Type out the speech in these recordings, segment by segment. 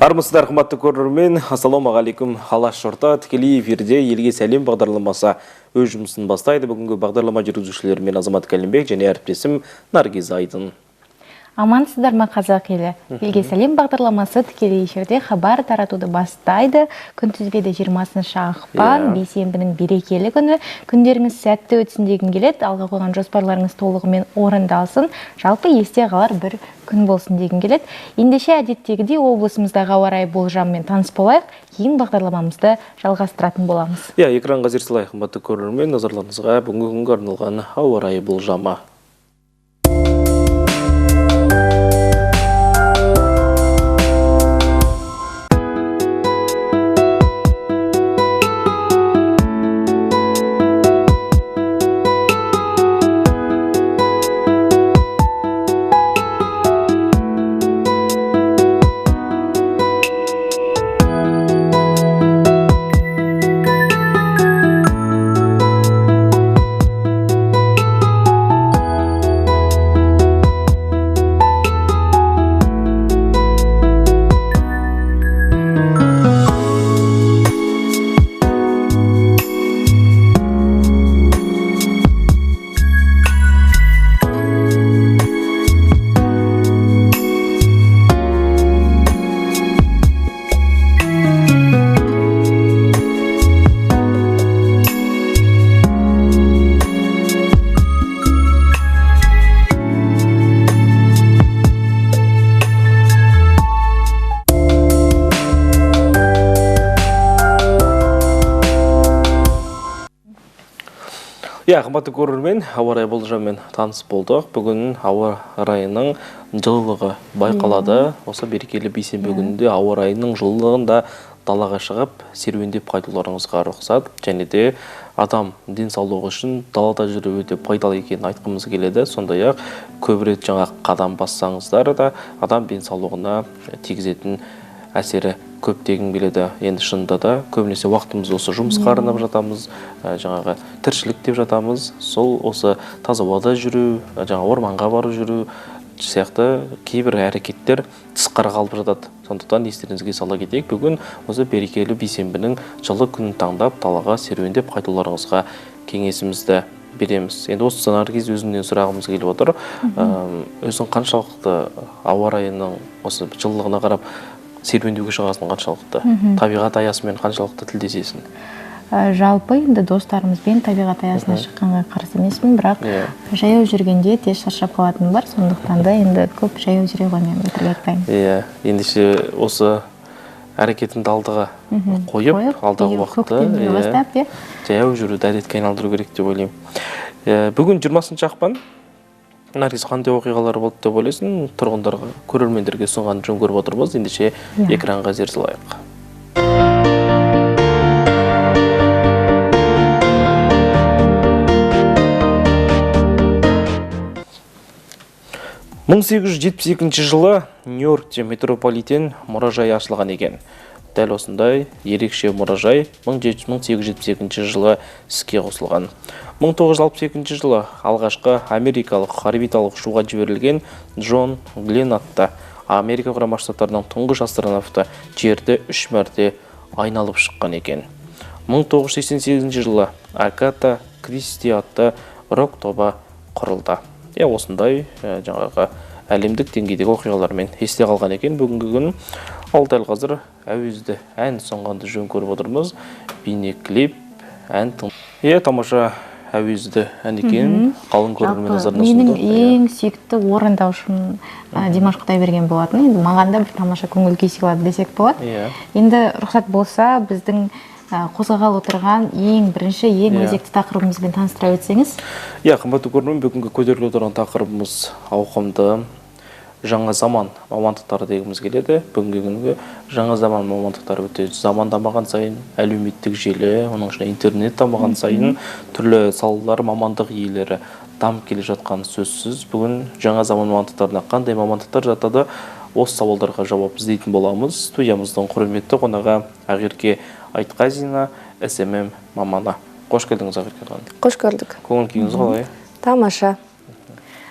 Армысыздар, қымбатты көрермен, ассалаумағалейкум. Алаш жұрты, тікелей эфирде елге сәлем бағдарламасы өз жұмысын бастайды. Бүгінгі бағдарлама жүргізушілерімен Азамат Кәлімбек және әріптесім Наргиз Айдын. Амансыздар ма, қазақ елі? Елге сәлем бағдарламасы тікелей эфирде хабар таратуды бастайды. Күнтізбеде 20 ақпан, бейсенбінің берекелі күні. Күндеріңіз сәтті өтсін дегім келеді. Алға қойған жоспарларыңыз толығымен орындалсын. Жалпы есте қалар бір күн болсын дегім келеді. Ендеше әдеттегідей облысымыздағы ауа райы болжамымен таныс болайық. Кейін бағдарламамызды жалғастыратын боламыз. Иә, экранға зер салайық, қымбатты көрермен, назарларыңызға бүгінгі күнге арналған ауа райы болжамы. Иә, қымбатты көрермен, ауа райы болжамымен таныс болдық. Бүгін ауа райының жылылығы байқалады. Осы берекелі бейсенбі күнінде ауа райының жылылығында далаға шығып, серуендеп қайтуларыңызға рұқсат. Және де адам денсаулығы үшін далада жүру өте пайдалы екенін айтқымыз келеді. Сондай-ақ көп рет жаңа қадам бассаңыздар да адам денсаулығына тигізетін әсері көп дегім келеді. Енді шынында да көбінесе уақытымызды осы жұмысқа арнап жатамыз, жаңағы тіршілік деп жатамыз. Сол осы таза ауада жүру, жаңа орманға барып жүру сияқты кейбір әрекеттер тысқары қалып жатады. Сондықтан естеріңізге сала кетейік, бүгін осы берекелі бейсенбінің жылы күнін таңдап далаға серуендеп қайтуларыңызға кеңесімізді береміз. Енді осы Наргиз, өзіңнен сұрағымыз келіп отыр. Өзің қаншалықты ауа райының осы жылылығына қарап серуендеуге шығасың, қаншалықты табиғат аясымен қаншалықты тілдесесің? Жалпы енді достарымызбен табиғат аясына шыққанға қарсы емеспін, бірақ жаяу жүргенде тез шаршап қалатыным бар, сондықтан да енді көп жаяу жүре қоймаймын, өтірік айтпаймын. Иә, ендеше осы әрекетіңді алдыға қойып, алдағы уақытта бастап, жаяу жүруді әдетке айналдыру керек деп ойлаймын. Бүгін 20 ақпан. Наргиз, қандай оқиғалар болды деп ойлайсың? Тұрғындарға, көрермендерге ұсынған жөн көріп отырмыз. Ендеше экранға зер салайық. 1872 жылы Нью-Йоркте метрополитен мұражайы ашылған екен. Дәл осындай ерекше мұражай 1872 жылы іске қосылған. 1962 жылы алғашқы америкалық орбиталық ұшуға жіберілген Джон Гленн атты Америка Құрама Штаттарының тұңғыш астронавты жерді 3 мәрте айналып шыққан екен. 1988 жылы Агата Кристи атты рок тобы құрылды. Осындай жаңағы әлемдік деңгейдегі оқиғалармен есте қалған екен бүгінгі күн. Ал дәл қазір әуезді ән ұсынғанды жөн көріп отырмыз. Бейнеклип, ән тамаша әуезді ән екен. Қалың көрермен назарына ұсынды. Менің ең сүйікті орындаушым Димаш Құдайберген болатын. Енді маған да бір тамаша көңіл күй сыйлады десек болады. Енді рұқсат болса, біздің қозғағалы отырған ең бірінші, ең өзекті тақырыбымызбен таныстыра өтсеңіз. Иә, қымбатты көрермен, бүгінгі көтеріліп отырған тақырыбымыз ауқымды жаңа заман мамандықтары дегіміз келеді. Бүгінгі күнгі жаңа заман мамандықтары өте заман дамыған сайын, әлеуметтік желі, оның ішінде интернет дамыған сайын түрлі салалар, мамандық иелері дамып келе жатқан сөзсіз. Бүгін жаңа заман мамандықтарына қандай мамандықтар жатады, осы сауалдарға жауап іздейтін боламыз. Студиямыздың құрметті қонағы Ақерке Айтқазина, SMM маманы. Қош келдіңіз, Ақерке ханым. Қош көрдік. Көңіл күйіңіз қалай? Тамаша.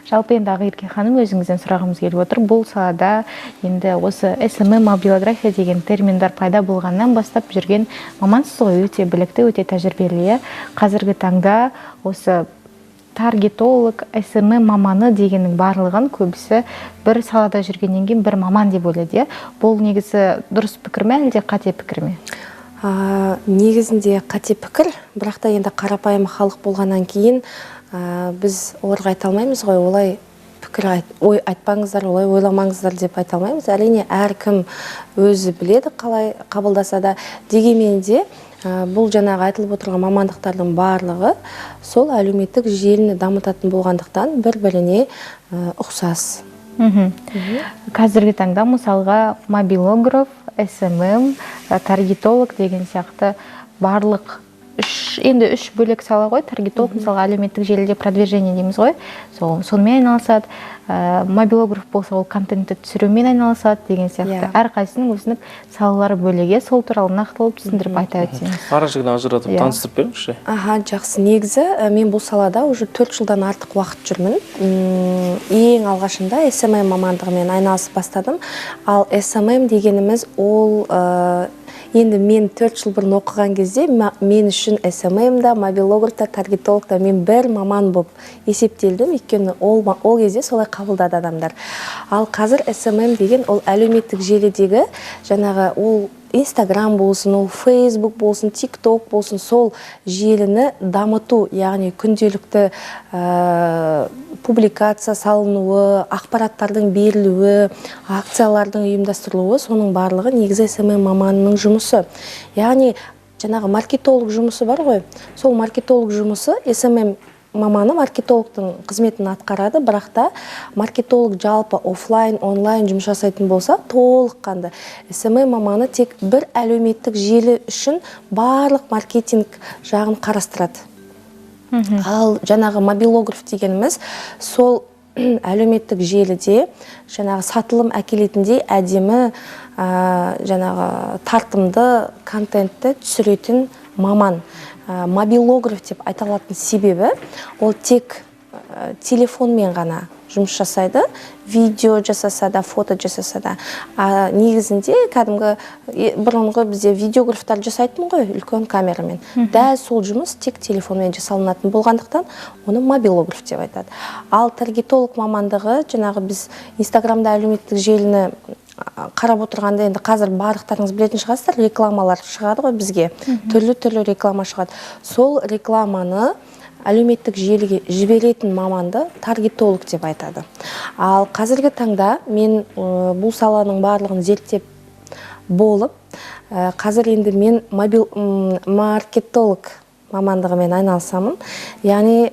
Жалпы енді Ақерке ханым, өзіңізден сұрағымыз келіп отыр. Бұл салада енді осы SMM, мобилография деген терминдар пайда болғаннан бастап жүрген мамансыз ғой, өте білікті, өте тәжірибелі. Қазіргі таңда осы таргетолог, SMM маманы дегеннің барлығын көбісі бір салада жүргеннен кейін бір маман деп ойлайды. Бұл негізі дұрыс пікір ме, әлде қате пікір ме? Негізінде қате пікір, бірақ та енді қарапайым халық болғаннан кейін біз оларға айта алмаймыз ғой, олай пікір ой айтпаңыздар, олай ойламаңыздар деп айта алмаймыз. Әрине, әркім өзі біледі қалай қабылдаса да, дегенмен де бұл жаңағы айтылып отырған мамандықтардың барлығы сол әлеуметтік желіні дамытатын болғандықтан бір-біріне ұқсас. Қазіргі таңда мысалға мобилограф, SMM, таргетолог деген сияқты барлық енді үш бөлек сала ғой. Таргетолог мысалға әлеуметтік желіде продвижение дейміз ғой, сонымен айналысады. Мобилограф болса, ол контентті түсірумен айналысады деген сияқты. Әрқайсысының өзінің салалары бөлек. Сол туралы нақтылап түсіндіріп айта өтсеңіз. Ара жігін ажыратып таныстырып беріңізші. Аха, жақсы. Негізі мен бұл салада уже 4 жылдан артық уақыт жүрмін. Ең алғашында SMM мамандығымен айналысып бастадым. Ал SMM дегеніміз ол, енді мен 4 жыл бұрын оқыған кезде мен үшін SMM да, мобилограф та, таргетолог та мен бір маман болып есептелдім, өйткені ол кезде солай қабылдады адамдар. Ал қазір SMM деген ол әлеуметтік желідегі жаңағы ол Инстаграм болсын, ол Фейсбук болсын, ТикТок болсын, сол желіні дамыту, яғни күнделікті публикация салынуы, ақпараттардың берілуі, акциялардың ұйымдастырылуы, соның барлығы негізі SMM маманының жұмысы. Яғни жаңағы маркетолог жұмысы бар ғой, сол маркетолог жұмысы SMM маманы маркетологтың қызметін атқарады, бірақ та маркетолог жалпы офлайн, онлайн жұмыс жасайтын болса, толыққанды SMM маманы тек бір әлеуметтік желі үшін барлық маркетинг жағын қарастырады. Ал жаңағы мобилограф дегеніміз сол әлеуметтік желіде жаңағы сатылым әкелетіндей әдемі, жаңағы тартымды контентті түсіретін маман. Мобилограф деп айталатын себебі ол тек телефонмен ғана жұмыс жасайды, видео жасаса да, фото жасаса да. Негізінде кәдімгі бұрынғы бізде видеографтар жасайтын ғой үлкен камерамен. Дәл сол жұмыс тек телефонмен жасалынатын болғандықтан оны мобилограф деп айтады. Ал таргетолог мамандығы жаңағы біз Инстаграмда әлеуметтік желіні қарап отырғанда енді қазір барлықтарыңыз білетін шығарсыздар, рекламалар шығады ғой бізге. Түрлі-түрлі реклама шығады. Сол рекламаны әлеуметтік желіге жіберетін маманды таргетолог деп айтады. Ал қазіргі таңда мен бұл саланың барлығын зерттеп болып, қазір енді мен маркетолог мамандығымен айналысамын. Яғни,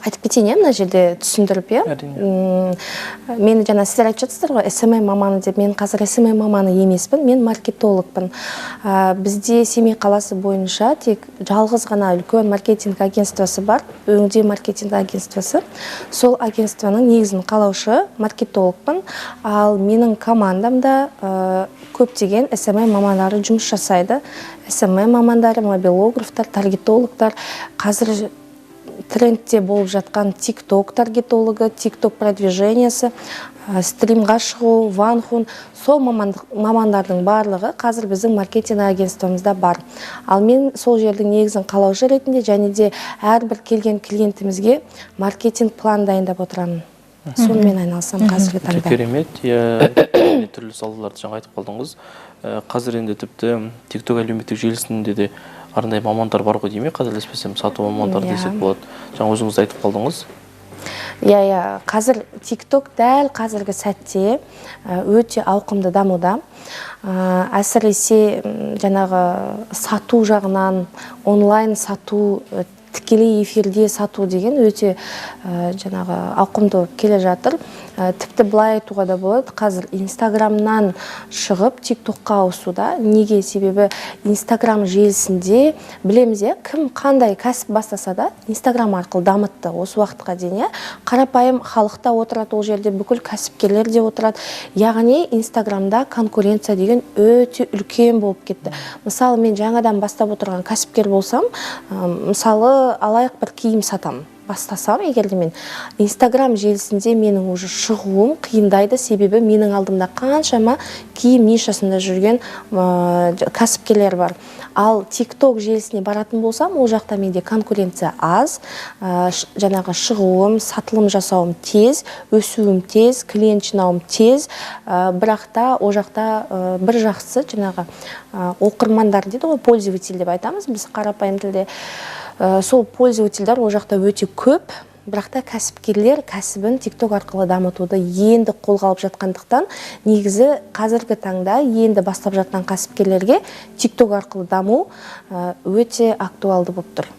айтып кетейін, мына жерде түсіндіріп, иә? Әрине. Мені жаңа сіздер айтып жатсыздар ғой, SMM маманы деп. Мен қазір SMM маманы емеспін, мен маркетологпын. Бізде Семей қаласы бойынша тек жалғыз ғана үлкен маркетинг агентствосы бар, өңдеу маркетинг агентствосы. Сол агентствоның негізін қалаушы маркетологпын. Ал менің командамда, көптеген SMM мамандары жұмыс жасайды. SMM мамандары, мобилографтар, таргетологтар. Қазір трендте болып жатқан TikTok таргетологы, TikTok продвижениесі, стримға шығу, ванхун, сол мамандардың барлығы қазір біздің маркетинг агентствомызда бар. Ал мен сол жердің негізін қалаушы ретінде және де әрбір келген клиентімізге маркетинг план дайындап отырамын. Сонымен айналысамын қазіргі таңда. Керемет, иә, түрлі салаларды жаңа айтып қалдыңыз. Қазір енді тіпті TikTok әлеуметтік желісінде де арнайы мамандар бар ғой деймін, қателеспесем, сату мамандары десек болады. Жаңа өзіңіз айтып қалдыңыз. Иә, иә, қазір TikTok дәл қазіргі сәтте өте ауқымды дамуда. Әсіресе, жаңағы сату жағынан, онлайн сату, тікелей эфирде сату деген өте жаңағы ауқымды болып келе жатыр. Тіпті былай айтуға да болады, қазір Инстаграмнан шығып TikTokқа ауысуда. Неге? Себебі Инстаграм желісінде білеміз, иә, кім қандай кәсіп бастаса да Инстаграм арқылы дамытты осы уақытқа дейін, иә. Қарапайым халық та отырады ол жерде, бүкіл кәсіпкерлер де отырады. Яғни Инстаграмда конкуренция деген өте үлкен болып кетті. Мысалы, мен жаңадан бастап отырған кәсіпкер болсам, мысалы, алайық бір киім сатамын. Бастасам, егер де мен Инстаграм желісінде, менің уже шығуым қиындайды, себебі менің алдымда қаншама киім нишасында жүрген кәсіпкерлер бар. Ал ТикТок желісіне баратын болсам, ол жақта менде конкуренция аз, жаңағы шығуым, сатылым жасауым тез, өсуім тез, клиент жинауым тез. Бірақ та ол жақта бір жақсысы, жаңағы оқырмандар дейді ғой, пользователь деп айтамыз біз қарапайым тілде. Сол пользовательдер ол жақта өте көп, бірақ та кәсіпкерлер кәсібін ТикТок арқылы дамытуды енді қолға алып жатқандықтан, негізі қазіргі таңда енді бастап жатқан кәсіпкерлерге ТикТок арқылы даму өте актуалды болып тұр.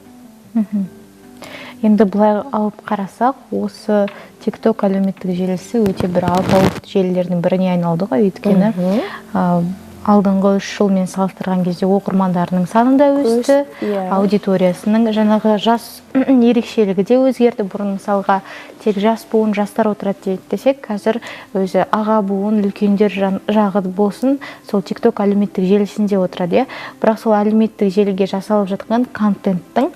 Енді былай алып қарасақ, осы ТикТок әлеуметтік желісі өте бір алпауыт желілердің біріне айналды ғой, өйткені алдыңғы 3 жылмен салыстырған кезде оқырмандарының саны да өсті, аудиториясының жаңағы жас ерекшелігі де өзгерді. Бұрын, мысалға, тек жас буын, жастар отырады десек, қазір өзі аға буын, үлкендер жағы болсын, сол ТикТок әлеуметтік желісінде отырады, иә. Бірақ сол әлеуметтік желіге жасалып жатқан контенттің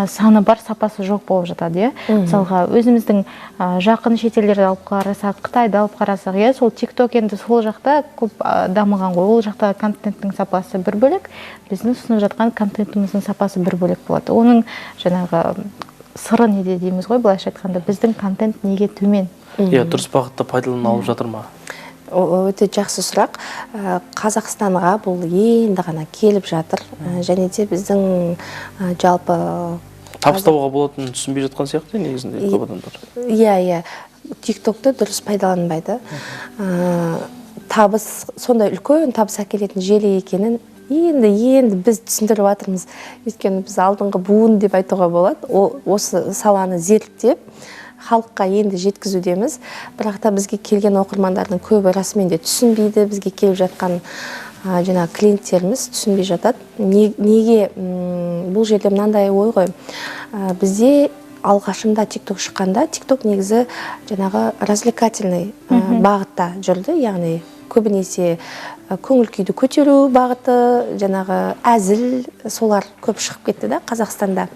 саны бар, сапасы жоқ болып жатады, иә. Мысалға, өзіміздің жақын шетелдерді алып қарасақ, Қытайды алып қарасақ, иә, сол ТикТок енді сол жақта көп дамыған ғой. Ол жақта контенттің сапасы бір бөлек, біздің ұсынып жатқан контентіміздің сапасы бір бөлек болады. Оның жаңағы сыры неде дейміз ғой, былайша айтқанда, біздің контент неге төмен? Иә, дұрыс бағытта пайдалана алып жатыр ма? Өте жақсы сұрақ. Қазақстанға бұл енді ғана келіп жатыр. Және де біздің жалпы табыс табуға болатынын түсінбей жатқан сияқты негізінде көп адамдар. Иә, ТикТокты дұрыс пайдаланбайды. Табыс, сондай үлкен табыс әкелетін желі екенін енді енді біз түсіндіріп жатырмыз, өйткені біз алдыңғы буын деп айтуға болады. Ол осы саланы зерттеп, халыққа енді жеткізудеміз. Бірақ та бізге келген оқырмандардың көбі расымен де түсінбейді. Бізге келіп жатқан жаңағы клиенттеріміз түсінбей жатады. Неге бұл жерде мынандай ой ғой. Бізде алғашында ТикТок шыққанда, ТикТок негізі жаңағы развлекательный бағытта жүрді, яғни көбінесе көңіл күйді көтеру бағыты, жаңағы әзіл, солар көп шығып кетті да Қазақстанда.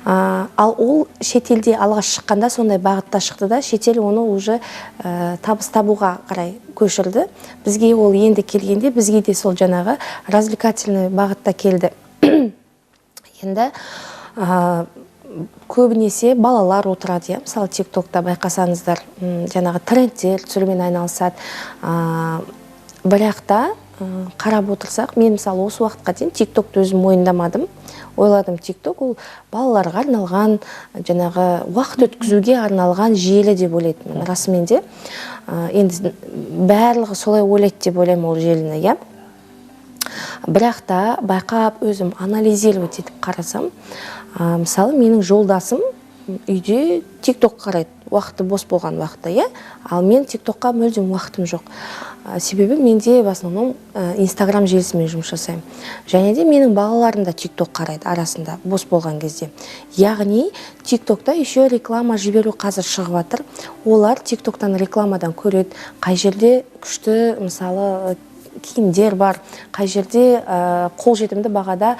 Ал ол шетелде алғаш шыққанда сондай бағытта шықты да, шетел оны уже табыс табуға қарай көшірді. Бізге ол енді келгенде, бізге де сол жаңағы развлекательный бағытта келді. Енді көбінесе балалар отырады, иә. Мысалы, Тик Токта байқасаңыздар, жаңағы трендтер түсірумен айналысады. Бірақ та қарап отырсақ, мен, мысалы, осы уақытқа дейін Тик Токты өзім мойындамадым. Ойладым, Тик Ток ол балаларға арналған, жаңағы уақыт өткізуге арналған желі деп ойлайтынмын. Расымен де енді барлығы солай ойлайды деп ойлаймын ол желіні, иә. Бірақ та байқап, өзім анализировать етіп қарасам, мысалы, менің жолдасым үйде Тик Ток қарайды уақыты бос болған уақытта, иә. Ал мен Тик Токқа мүлдем уақытым жоқ. Себебі менде в основном Инстаграм желісімен жұмыс жасаймын. Және де менің балаларым да Тик Ток қарайды арасында бос болған кезде. Яғни Тик Токта еще реклама жіберу қазір шығып жатыр. Олар Тик Токтан рекламадан көреді, қай жерде күшті, мысалы, киімдер бар, қай жерде қолжетімді бағада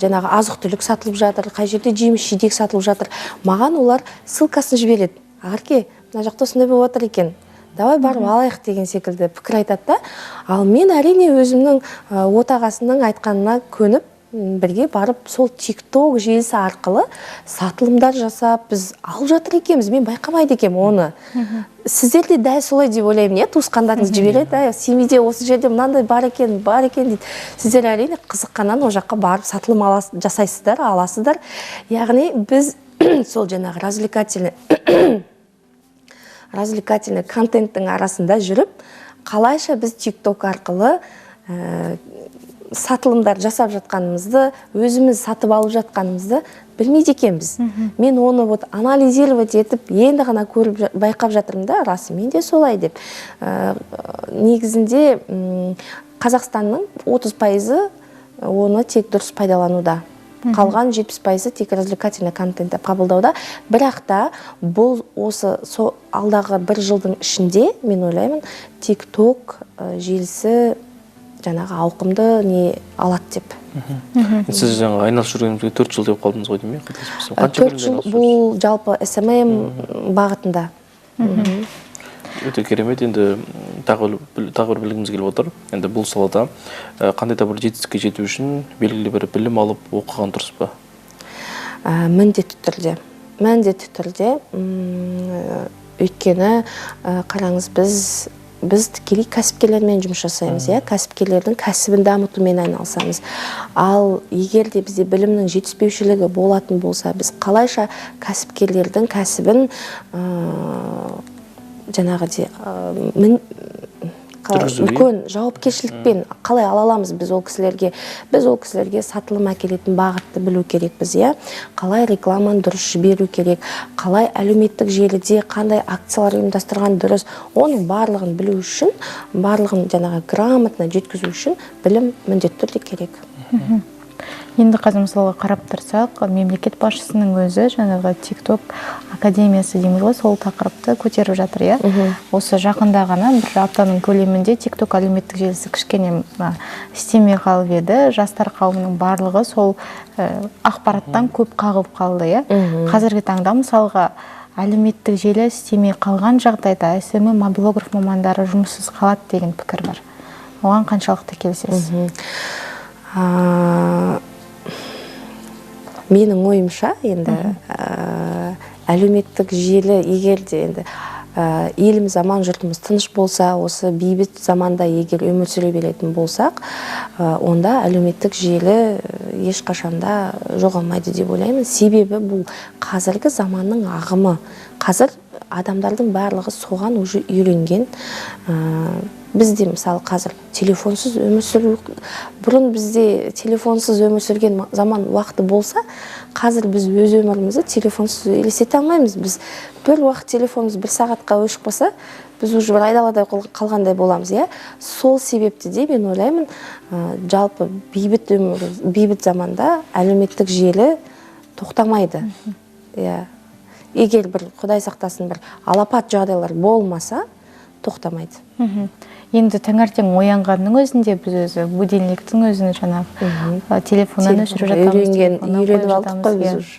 жаңағы азық түлік сатылып жатыр, қай жерде жеміс жидек сатылып жатыр. Маған олар ссылкасын жібереді: «Ақерке, мына жақта осындай болып жатыр екен, давай барып алайық», — деген секілді пікір айтады да. Ал мен, әрине, өзімнің отағасының айтқанына көніп, бірге барып, сол Тик Ток желісі арқылы сатылымдар жасап, біз алып жатыр екенбіз. Мен байқамайды екенмін оны. Сіздер де дәл солай деп ойлаймын, иә. Туысқандарыңыз жібереді: «Әй, Семейде осы жерде мынандай бар екен, бар екен», — дейді. Сіздер, әрине, қызыққаннан ол жаққа барып сатылым жасайсыздар, аласыздар. Яғни біз сол жаңағы развлекательный контенттің арасында жүріп, қалайша біз Тик Ток арқылы сатылымдар жасап жатқанымызды, өзіміз сатып алып жатқанымызды білмейді екенбіз. Мен оны вот анализировать етіп, енді ғана көріп, байқап жатырмын да, расымен де солай деп. Негізінде Қазақстанның 30%-ы оны тек дұрыс пайдалануда, қалған 70%-ы тек развлекательный контент деп қабылдауда. Бірақ та бұл осы алдағы бір жылдың ішінде, мен ойлаймын, Тик Ток желісі жаңағы ауқымды не алады деп. Сіз жаңа айналысып жүргеніңізге 4 жыл деп қалдыңыз ғой деймін, қателеспесем. Қанша 4 жыл бұл жалпы SMM бағытында. Өте керемет. Енді тағы бір білгіміз келіп отыр. Енді бұл салада қандай да бір жетістікке жету үшін белгілі бір білім алып оқыған дұрыс па? Міндетті түрде. Міндетті түрде. Өйткені қараңыз, біз тікелей кәсіпкерлермен жұмыс жасаймыз, иә, кәсіпкерлердің кәсібін дамытумен айналысамыз. Ал егер де бізде білімнің жетіспеушілігі болатын болса, біз қалайша кәсіпкерлердің кәсібін жаңағыдай үлкен жауапкершілікпен қалай ала аламыз біз ол кісілерге? Біз ол кісілерге сатылым әкелетін бағытты білу керекпіз, иә? Қалай рекламаны дұрыс жіберу керек, қалай әлеуметтік желіде қандай акциялар ұйымдастырған дұрыс, оның барлығын білу үшін, барлығын жаңағы грамотно жеткізу үшін білім міндетті түрде керек. Енді қазір мысалға қарап тұрсақ, мемлекет басшысының өзі жаңағы TikTok академиясы дейміз ғой, сол тақырыпты көтеріп жатыр, иә. Осы жақында ғана бір аптаның көлемінде TikTok әлеуметтік желісі кішкене істемей қалып еді. Жастар қауымының барлығы сол ақпараттан көп қағылып қалды, иә. Қазіргі таңда мысалға әлеуметтік желі істемей қалған жағдайда SMM мобилограф мамандары жұмыссыз қалады деген пікір бар. Оған қаншалықты келісесіз? Менің ойымша, енді әлеуметтік желі егер де енді еліміз аман, жұртымыз тыныш болса, осы бейбіт заманда егер өмір сүре беретін болсақ, онда әлеуметтік желі ешқашанда жоғалмайды деп ойлаймын. Себебі бұл қазіргі заманның ағымы. Қазір адамдардың барлығы соған уже үйренген. Бізде мысалы қазір телефонсыз өмір сүру, бұрын бізде телефонсыз өмір сүрген заман уақыты болса, қазір біз өз өмірімізді телефонсыз елестете алмаймыз. Біз бір уақыт телефонымыз бір сағатқа өшіп қалса, біз уже бір айдаладай қалғандай боламыз, иә. Сол себепті де мен ойлаймын, жалпы бейбіт өмір, бейбіт заманда әлеуметтік желі тоқтамайды. Иә. Егер бір Құдай сақтасын бір алапат жағдайлар болмаса, тоқтамайды. Енді таңертең оянғанның өзінде біз өзі будильниктің өзін жаңағы телефоннан өшіріп жатамыз, үйреніп алдық қой біз уже.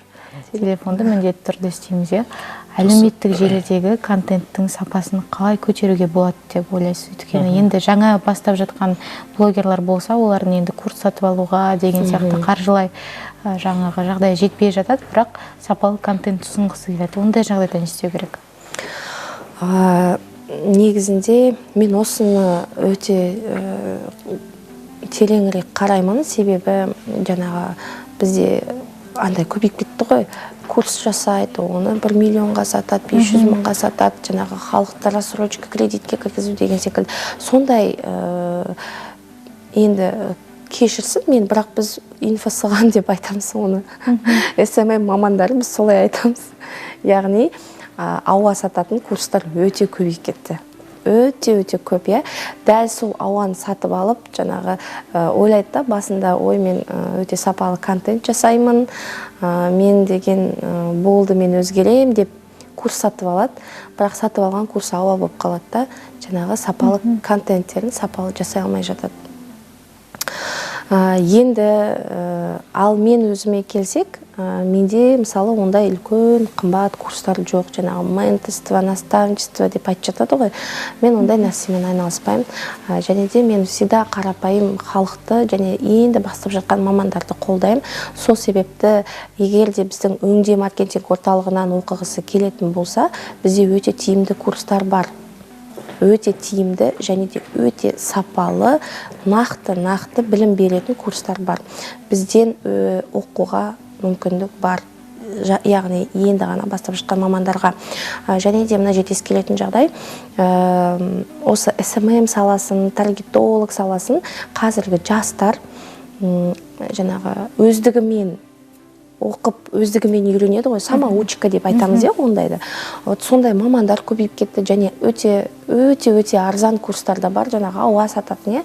Телефонды міндетті түрде істейміз, иә. Әлеуметтік желідегі контенттің сапасын қалай көтеруге болады деп ойлайсыз? Өйткені енді жаңа бастап жатқан блогерлар болса, олардың енді курс сатып алуға деген сияқты қаржылай жаңағы жағдай жетпей жатады, бірақ сапалы контент ұсынғысы келеді. Ондай жағдайда не істеу керек? Негізінде мен осыны өте тереңірек қараймын, себебі жаңағы бізде андай көбейіп кетті ғой, курс жасайды, оны 1 миллионға сатады, 500 мыңға сатады, жаңағы халықты рассрочка кредитке кіргізу деген секілді. Сондай енді кешірсін мен, бірақ біз инфосыған деп айтамыз оны. SMM мамандары біз солай айтамыз. Яғни ауа сататын курстар өте көбейіп кетті. Өте-өте көп, иә. Дәл сол ауаны сатып алып, жаңағы ойлайды да, басында ой, мен өте сапалы контент жасаймын, мен деген болды, мен өзгерем деп курс сатып алады. Бірақ сатып алған курс ауа болып қалады да, жаңағы сапалы контенттерін сапалы жасай алмай жатады. Енді ал мен өзіме келсек, менде мысалы ондай үлкен қымбат курстар жоқ, жаңағы менторство, наставничество деп айтып жатады ғой. Мен ондай нәрсемен айналыспаймын. Және де мен всегда қарапайым халықты және енді бастап жатқан мамандарды қолдаймын. Сол себепті егер де біздің өңдеу маркетинг орталығынан оқығысы келетін болса, бізде өте тиімді курстар бар. Өте тиімді және де өте сапалы, нақты-нақты білім беретін курстар бар. Бізден оқуға мүмкіндік бар, яғни енді ғана бастап жатқан мамандарға. Және де мына жерде ескеретін жағдай, осы SMM саласын, таргетолог саласын қазіргі жастар жаңағы өздігімен оқып, өздігімен үйренеді ғой, самоучка деп айтамыз, иә, ондайды. Вот сондай мамандар көбейіп кетті және өте өте өте арзан курстар да бар, жаңағы ауа сататын, иә.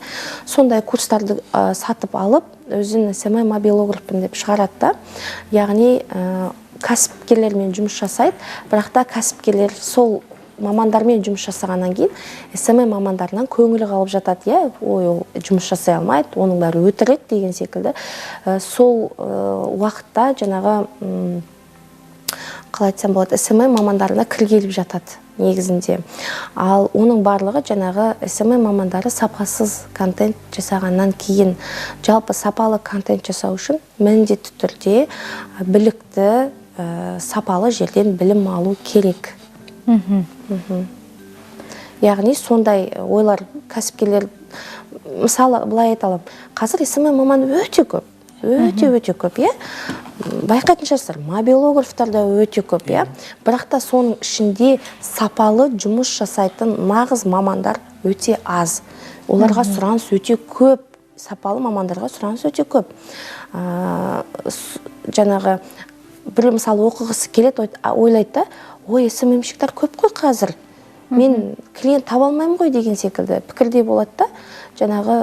Сондай курстарды сатып алып, өзін SMM мобилографпын деп шығарады да, яғни кәсіпкерлермен жұмыс жасайды, бірақ та кәсіпкерлер сол мамандармен жұмыс жасағаннан кейін SMM мамандарынан көңілі қалып жатады, иә, ой, ол жұмыс жасай алмайды, оның бәрі өтірік деген секілді. Сол уақытта жаңағы, қалай айтсам болады, SMM мамандарына кір келіп жатады негізінде. Ал оның барлығы жаңағы SMM мамандары сапасыз контент жасағаннан кейін. Жалпы сапалы контент жасау үшін міндетті түрде білікті, сапалы жерден білім алу керек. Яғни сондай ойлар кәсіпкерлер, мысалы, былай айта аламын, қазір SMM маманы өте көп, өте өте көп, иә, байқайтын шығарсыздар, мобилографтар да өте көп, иә, бірақ та соның ішінде сапалы жұмыс жасайтын нағыз мамандар өте аз. Оларға сұраныс өте көп, сапалы мамандарға сұраныс өте көп. Жаңағы бір, мысалы, оқығысы келеді, ойлайды да, ой, СММщиктар көп қой қазір, мен клиент таба алмаймын ғой деген секілді пікірде болады да. Жаңағы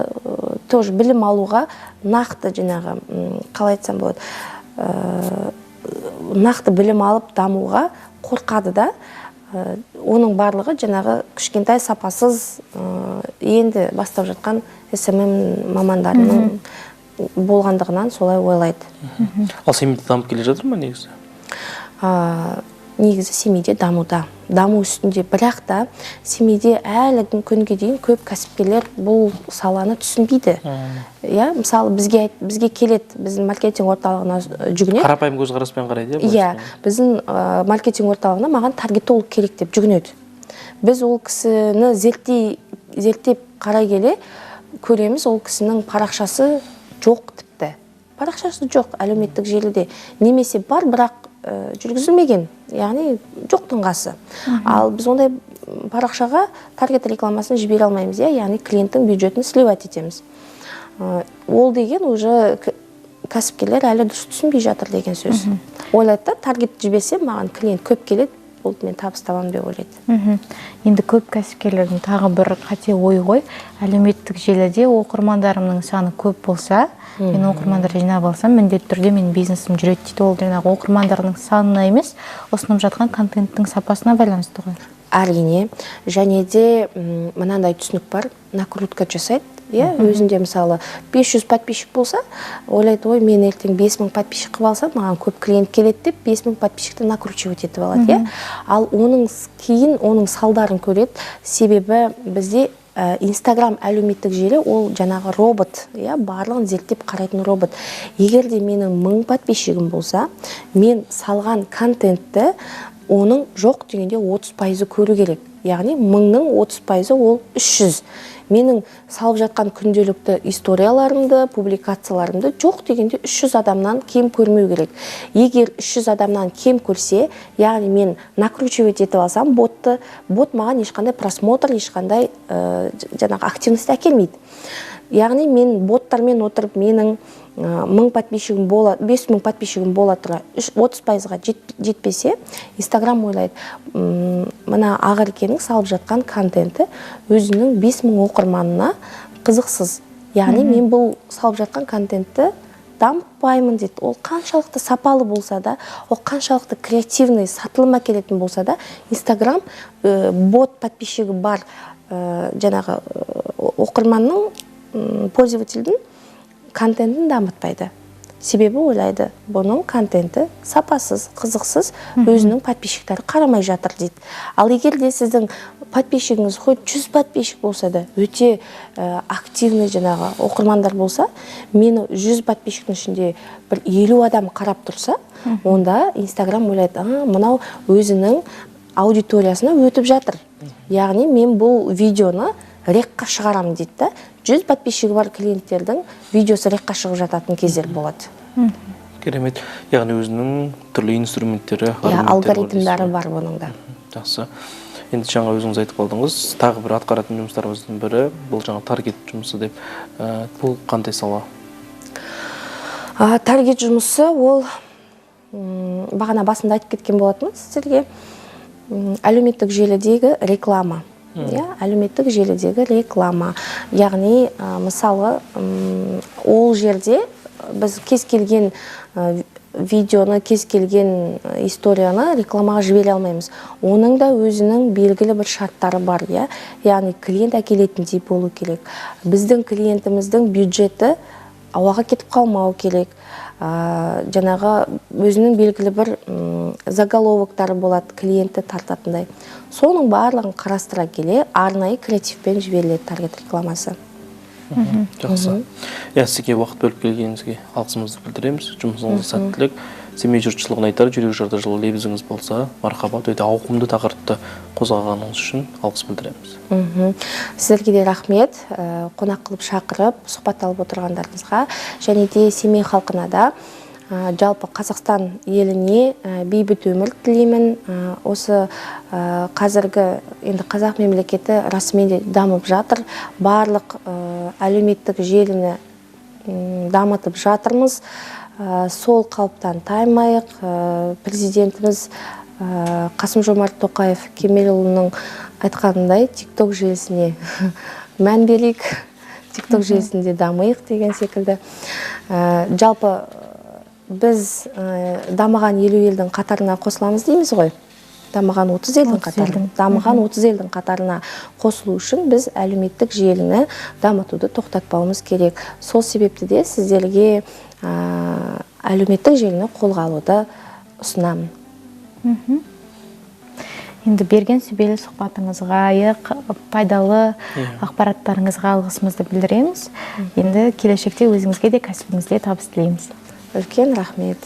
тоже білім алуға нақты, жаңағы, қалай айтсам болады, нақты білім алып дамуға қорқады да. Оның барлығы жаңағы кішкентай, сапасыз, енді бастап жатқан СММ мамандарының болғандығынан солай ойлайды. Ал Семейде дамып келе жатыр ма негізі? Негізі Семейде дамуда, даму үстінде, бірақ та Семейде әлі күнге дейін көп кәсіпкерлер бұл саланы түсінбейді. Иә, мысалы, бізге келеді, біздің маркетинг орталығына жүгінеді. Қарапайым көзқараспен қарайды, иә? Иә, біздің маркетинг орталығына маған таргетолог керек деп жүгінеді. Біз ол кісіні зерттеп қарай келе көреміз, ол кісінің парақшасы жоқ, тіпті парақшасы жоқ әлеуметтік желіде немесе бар, бірақ жүргізілмеген, яғни жоқтың қасы. Ал біз ондай парақшаға таргет рекламасын жібере алмаймыз, иә, яғни клиенттің бюджетін сливать етеміз. Ол деген уже кәсіпкерлер әлі дұрыс түсінбей жатыр деген сөз. Ойлайды да, таргет жіберсем, маған клиент көп келеді, болды, мен табыс табамын деп ойлайды. Енді көп кәсіпкерлердің тағы бір қате ойы ғой: әлеуметтік желіде оқырмандарымның саны көп болса, мен оқырмандар жинап алсам, міндетті түрде менің бизнесім жүреді дейді. Ол жаңағы оқырмандарының санына емес, ұсынып жатқан контенттің сапасына байланысты ғой. Әрине. Және де мынандай түсінік бар: накрутка жасайды, иә. Өзінде, мысалы, 500 подписчик болса, ойлайды, ой, мен ертең 5000 подписчик қылып алсам, маған көп клиент келеді деп, 5000 подписчикті накручивать етіп алады, иә. Ал оның кейін оның салдарын көреді. Себебі бізде Инстаграм әлеуметтік желі ол жаңағы робот, иә, барлығын зерттеп қарайтын робот. Егер де менің 1000 подписчигім болса, мен салған контентті оның жоқ дегенде 30%-ы көру керек, яғни 1000-ның 30%-ы ол 300. Менің салып жатқан күнделікті историяларымды, публикацияларымды жоқ дегенде 300 адамнан кем көрмеу керек. Егер 300 адамнан кем көрсе, яғни мен накручивать етіп алсам ботты, бот маған ешқандай просмотр, ешқандай жаңағы активность әкелмейді. Яғни мен боттармен отырып, менің 1000 подписчигім бола, 5000 подписчигім бола тұра, 30%-ға жетпесе, Инстаграм ойлайды, мына Ақеркенің салып жатқан контенті өзінің 5000 оқырманына қызықсыз. Яғни мен бұл салып жатқан контентті дамытпаймын дейді. Ол қаншалықты сапалы болса да, ол қаншалықты креативный сатылым әкелетін болса да, Инстаграм бот подписчигі бар жаңағы оқырманның, пользовательдің контентін дамытпайды. Себебі ойлайды, бұның контенті сапасыз, қызықсыз, өзінің подписчиктері қарамай жатыр дейді. Ал егер де сіздің подписчигіңіз хоть 100 подписчик болса да, өте активный жаңағы оқырмандар болса, мені 100 подписчиктің ішінде бір 50 адам қарап тұрса, онда Инстаграм ойлайды, а, мынау өзінің аудиториясына өтіп жатыр. Яғни мен бұл видеоны рекқа шығарамын дейді да. 100 подписчигі бар клиенттердің видеосы рекқа шығып жататын кездер болады. Керемет. Яғни өзінің түрлі инструменттері, Иә, аргументтері бар алгоритмдары дейсіз ғой. бар бұның да. Жақсы. Енді жаңа өзіңіз айтып қалдыңыз, тағы бір атқаратын жұмыстарымыздың бірі бұл жаңа таргет жұмысы деп. Бұл қандай сала? Таргет жұмысы ол, бағана басында айтып кеткен болатынмын сіздерге. Әлеуметтік желідегі реклама. Иә, әлеуметтік желідегі реклама. Яғни, мысалы, ол жерде біз кез келген видеоны, кез келген историяны рекламаға жібере алмаймыз. Оның да өзінің белгілі бір шарттары бар, иә? Яғни клиент әкелетіндей болу керек. Біздің клиентіміздің бюджеті ауаға кетіп қалмау керек. Жаңағы өзінің белгілі бір заголовоктары болады, клиентті тартатындай. Соның барлығын қарастыра келе арнайы креативпен жіберіледі таргет рекламасы. Жақсы. Иә, сізге уақыт бөліп келгеніңізге алғысымызды білдіреміз. Жұмысыңызға сәттілік. Семей жұртшылығына айтар жүрек жарды жылы лебізіңіз болса, мархабат, өте ауқымды тақырыпты қозғағаныңыз үшін алғыс білдіреміз. Сіздерге де рахмет, қонақ қылып шақырып, сұхбат алып отырғандарыңызға, және де Семей халқына да, жалпы Қазақстан еліне бейбіт өмір тілеймін. Осы қазіргі енді қазақ мемлекеті расымен де дамып жатыр. Барлық әлеуметтік желіні дамытып жатырмыз. Сол қалыптан таймайық. Президентіміз Қасым-Жомарт Тоқаев Кемелұлының айтқанындай, TikTok желісіне мән берейік, TikTok желісінде дамиық деген секілді. Жалпы біз дамыған 50 елдің қатарына қосыламыз дейміз ғой. Дамыған 30 елдің қатарына. Дамыған 30 елдің қатарына қосылу үшін біз әлеуметтік желіні дамытуды тоқтатпауымыз керек. Сол себепті де сіздерге әлеуметтік желіні қолға алуды ұсынамын. Енді берген сүбелі сұхбатыңызға, пайдалы ақпараттарыңызға алғысымызды білдіреміз. Енді келешекте өзіңізге де кәсібіңізде табыс тілейміз. Үлкен рахмет.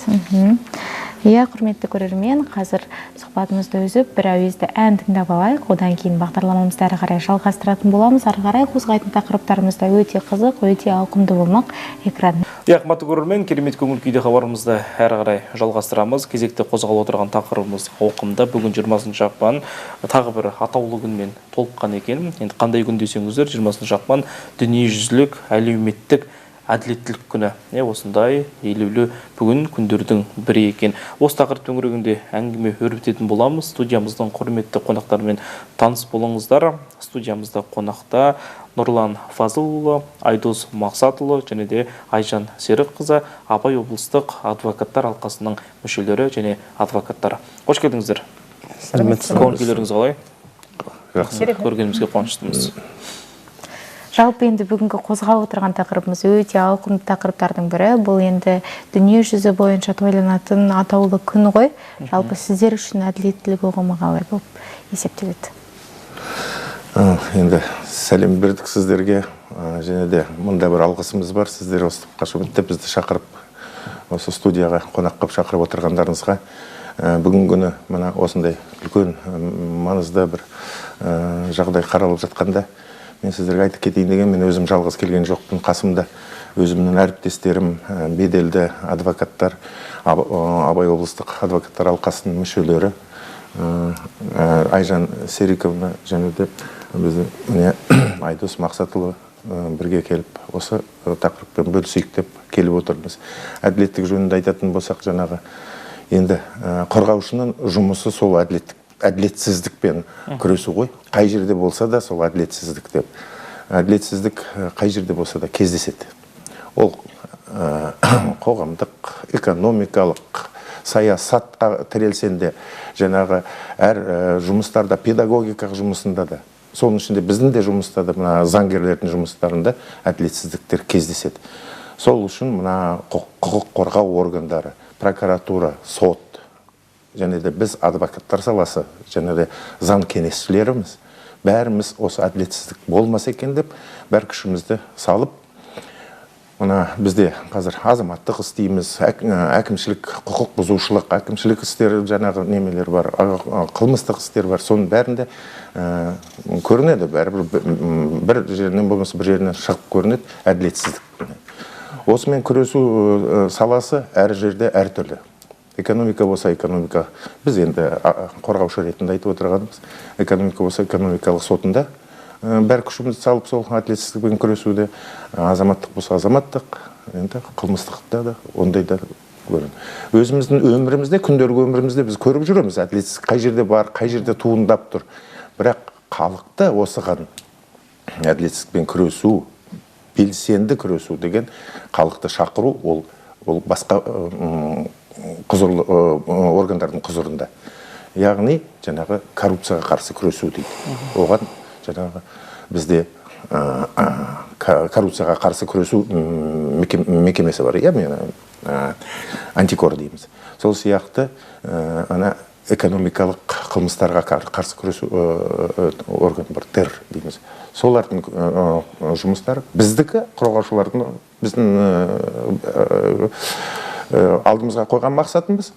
Иә, құрметті көрермен, қазір сұхбатымызды үзіп, бір әуезді ән тыңдап алайық. Одан кейін бағдарламамызды әрі қарай жалғастыратын боламыз. Әрі қарай қозғайтын тақырыптарымыз да өте қызық, өте ауқымды болмақ экран. Иә, қымбатты көрермен, керемет көңіл күйде хабарымызды әрі қарай жалғастырамыз. Кезекті қозғалып отырған тақырыбымыз ауқымды. Бүгін 20 ақпан тағы бір атаулы күнмен толыққан екен. Енді қандай күн десеңіздер, 20 ақпан дүниежүзілік әлеуметтік әділеттілік күні. Осындай елеулі бүгін күндердің бірі екен. Осы тақырып төңірегінде әңгіме өрбітетін боламыз. Студиямыздың құрметті қонақтарымен таныс болыңыздар. Студиямызда қонақта Нұрлан Фазылұлы, Айдос Мақсатұлы және де Айжан Серікқызы, Абай облыстық адвокаттар алқасының мүшелері және адвокаттары. Қош келдіңіздер. Сәлеметсіз. Көңіл күйлеріңіз қалай? Жақсы. Көргенімізге қуаныштымыз. Жалпы енді бүгінгі қозғалып отырған тақырыбымыз өте ауқымды тақырыптардың бірі. Бұл енді дүние жүзі бойынша тойланатын атаулы күн ғой. Жалпы сіздер үшін әділеттілік ұғымы қалай болып есептеледі? Енді сәлем бердік сіздерге. Және де мында бір алғысымыз бар. Сіздер осы қашан бізді шақырып, осы студияға қонақ қылып шақырып отырғандарыңызға. Бүгінгі күні мына осындай үлкен маңызды бір жағдай қаралып жатқанда мен сіздерге айтып кетейін деген, мен өзім жалғыз келген жоқпын. Қасымда өзімнің әріптестерім, беделді адвокаттар, Абай облыстық адвокаттар алқасының мүшелері, Айжан Сериковна және де біздің міне Айдос Мақсатұлы бірге келіп осы тақырыппен бөлісейік деп келіп отырмыз. Әділеттік жөнінде айтатын болсақ, жаңағы енді қорғаушының жұмысы сол әділетсіздікпен күресу ғой. Қай жерде болса да сол әділетсіздік деп. Әділетсіздік қай жерде болса да кездеседі. Ол қоғамдық, экономикалық, саясатқа тірелсен де, жаңағы әр жұмыстарда, педагогикалық жұмысында да, соның ішінде біздің де жұмыста да, мына заңгерлердің жұмыстарында әділетсіздіктер кездеседі. Сол үшін мына құқық қорғау органдары, прокуратура, сот, және де біз адвокаттар саласы, және де заң кеңесшілеріміз, бәріміз осы әділетсіздік болмаса екен деп бәр күшімізді салып, мына бізде қазір азаматтық іс дейміз, әкімшілік құқық бұзушылық, әкімшілік істер, жаңағы немелер бар, қылмыстық істер бар, соның бәрінде көрінеді, бәрібір бір жерінен болмаса бір жерінен шығып көрінеді әділетсіздік. Осымен күресу саласы әр жерде әртүрлі. Экономика болса экономика, біз енді қорғаушы ретінде айтып отырғанымыз, экономика болса экономикалық сотында бәр күшімізді салып сол әділетсіздікпен күресуде, азаматтық болса азаматтық, енді қылмыстықта да ондай да көрінеді. Өзіміздің өмірімізде, күнделік өмірімізде біз көріп жүреміз әділетсіздік қай жерде бар, қай жерде туындап тұр. Бірақ халықты осыған әділетсіздікпен күресу, белсенді күресу деген халықты шақыру, ол басқа құзырлы органдардың құзырында. Яғни жаңағы коррупцияға қарсы күресу дейді. Оған жаңағы бізде коррупцияға қарсы күресу мекемесі бар, иә, антикор дейміз. Сол сияқты ана экономикалық қылмыстарға қарсы күресу орган бар, ТЭР дейміз. Солардың жұмыстары біздікі, қорғаушылардың біздің алдымызға қойған мақсатымыз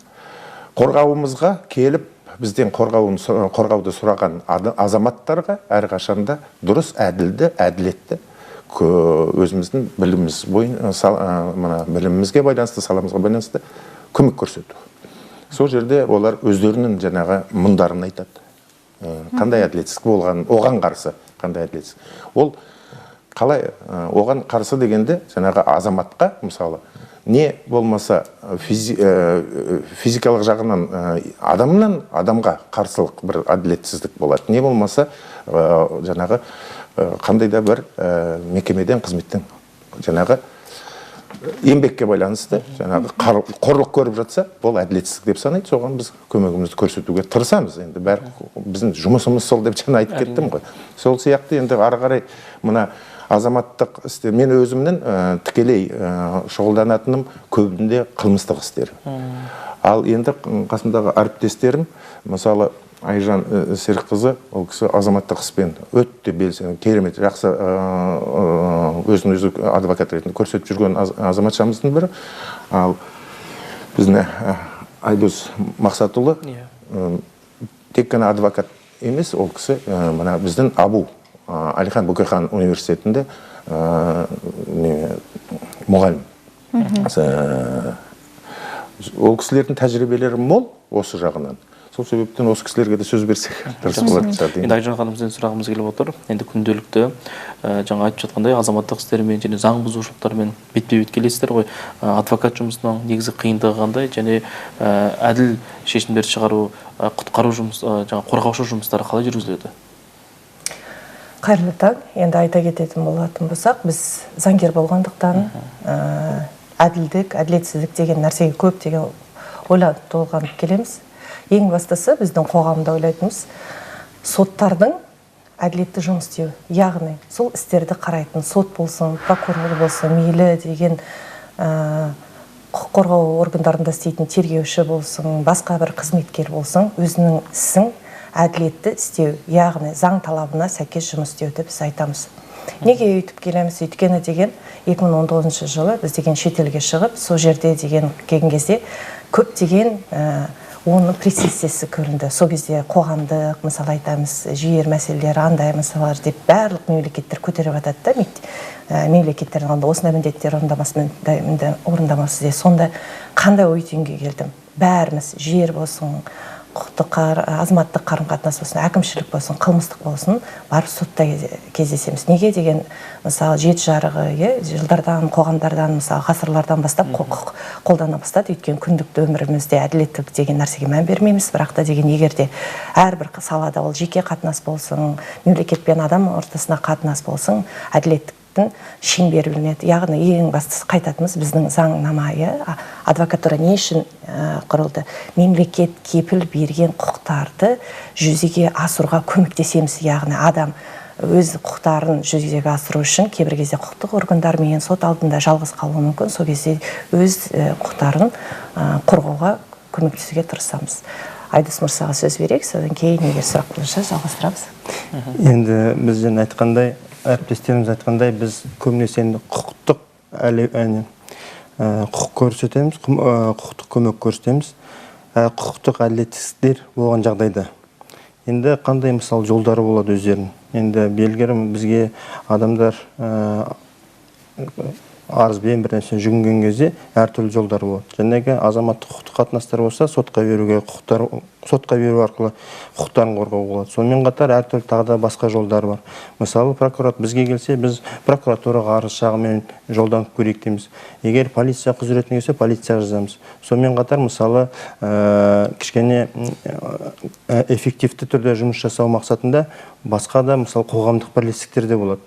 қорғауымызға келіп бізден қорғауды сұраған азаматтарға әрқашанда дұрыс, әділді, әділетті өзіміздің біліміміз бойынша, білімімізге байланысты, саламызға байланысты көмек көрсету. Сол жерде олар өздерінің жаңағы мұңдарын айтады. Қандай әділетсіздік болғанын, оған қарсы қандай әділетсіздік. Ол қалай оған қарсы дегенде жаңағы азаматқа мысалы не болмаса физикалық жағынан адамнан адамға қарсылық бір әділетсіздік болады. Не болмаса жаңағы қандай да бір мекемеден, қызметтен жаңағы еңбекке байланысты жаңағы қорлық көріп жатса, бұл әділетсіздік деп санайды. Соған біз көмегімізді көрсетуге тырысамыз. Енді бәрі біздің жұмысымыз сол деп жаңа айтып кеттім ғой. Сол сияқты енді ары қарай мына азаматтық істер, мен өзімнің тікелей шұғылданатыным көбінде қылмыстық істер. Ал енді қасымдағы әріптестерім, мысалы Айжан Серікқызы, ол кісі азаматтық іспен өте белсенді, керемет, жақсы өзін өзі адвокат ретінде көрсетіп жүрген азаматшамыздың бірі. Ал біздің Айдос Мақсатұлы тек қана адвокат емес, ол кісі мына біздің АБУ, Әлихан Бөкейхан университетінде мұғалім. Ол кісілердің тәжірибелері мол осы жағынан. Сол себептен осы кісілерге де сөз берсек дұрыс болатын шығар деймін. Енді Айжан ханым, сізден сұрағымыз келіп отыр. Енді күнделікті жаңа айтып жатқандай азаматтық істермен және заң бұзушылықтармен бетпе-бет келесіздер ғой. Адвокат жұмысының негізгі қиындығы қандай және әділ шешімдер шығару, құтқару жұмыс, жаңа қорғаушы жұмыстары қалай жүргізіледі? Қайырлы таң. Енді айта кететін болатын болсақ, біз заңгер болғандықтан әділдік, әділетсіздік деген нәрсеге көптеген ойланып толғанып келеміз. Ең бастысы біздің қоғамда ойлайтынымыз соттардың әділетті жұмыс істеуі, яғни сол істерді қарайтын сот болсын, прокурор болсын, мейлі деген құқық қорғау органдарында істейтін тергеуші болсын, басқа бір қызметкер болсын, өзінің ісін әділетті істеу, яғни заң талабына сәйкес жұмыс істеуді біз айтамыз. Неге өйтіп келеміз? Өйткені деген 2019 жылы біз деген шетелге шығып, сол жерде деген келген кезде көптеген оның прецеденті көрінді. Сол кезде қоғамдық, мысалы айтамыз, жер мәселелері, андай мәселелер деп барлық мемлекеттер көтеріп жатады да, мемлекеттердің алдында осындай міндеттер орындамасы деп. Сонда қандай ой түйінге келдім? Бәріміз жер болсын, құқықтық, азаматтық қарым-қатынас болсын, әкімшілік болсын, қылмыстық болсын, барып сотта кездесеміз. Неге деген, мысалы, жеті жарығы, жылдардан, қоғамдардан, мысалы, ғасырлардан бастап құқық қолдана бастады. Өйткені күндікті өмірімізде әділеттілік деген нәрсеге мән бермейміз. Бірақ та деген егер де әрбір салада ол жеке қатынас болсын, мемлекет пен адам ортасына қатынас болсын, әділеттік шеңбері білінеді. Яғни ең бастысы қайтатынымыз біздің заңнама, адвокатура не үшін құрылды? Мемлекет кепіл берген құқықтарды жүзеге асыруға көмектесеміз. Яғни адам өз құқықтарын жүзеге асыру үшін кейбір кезде құқықтық органдармен сот алдында жалғыз қалуы мүмкін. Сол кезде өз құқықтарын қорғауға көмектесуге тырысамыз. Айдос мырзаға сөз берейік, содан кейін егер сұрақ болса жалғастырамыз. Енді бізден айтқандай, әріптестеріміз айтқандай, біз көбінесе енді құқықтық құқық көрсетеміз, құқықтық көмек көрсетеміз. Құқықтық әділетсіздіктер болған жағдайда. Енді қандай мысал жолдары болады өздерінің? Енді белгілі бізге адамдар арызбен бір нәрсе жүгінген кезде әртүрлі жолдар болады. Жәнегі азаматтық құқықтық қатынастар болса, сотқа беруге құқықтар, сотқа беру арқылы құқықтарын қорғауға болады. Сонымен қатар әртүрлі тағы да басқа жолдар бар. Мысалы, прокурор бізге келсе, біз прокуратураға арыз шағыммен жолданып көрейік дейміз. Егер полиция құзыретіне келсе, полицияға жазамыз. Сонымен қатар, мысалы, кішкене эффективті түрде жұмыс жасау мақсатында басқа да, мысалы, қоғамдық бірлестіктер де болады.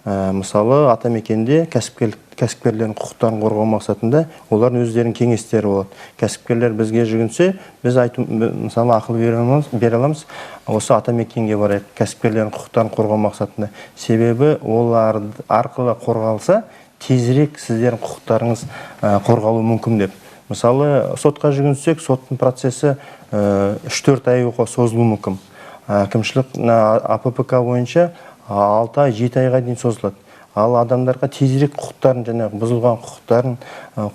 Мысалы, Атамекенде кәсіпкерлердің құқықтарын қорғау мақсатында олардың өздерінің кеңестері болады. Кәсіпкерлер бізге жүгінсе, біз мысалы ақыл бере аламыз, осы Атамекенге барайық, кәсіпкерлердің құқықтарын қорғау мақсатында. Себебі олар арқылы қорғалса, тезірек сіздердің құқықтарыңыз қорғалуы мүмкін деп. Мысалы, сотқа жүгінсек, соттың процесі 3-4 айға созылуы мүмкін. Әкімшілік АППК бойынша 6 ай, 7 айға дейін созылады. Ал адамдарға тезірек құқықтарын, жаңағы бұзылған құқықтарын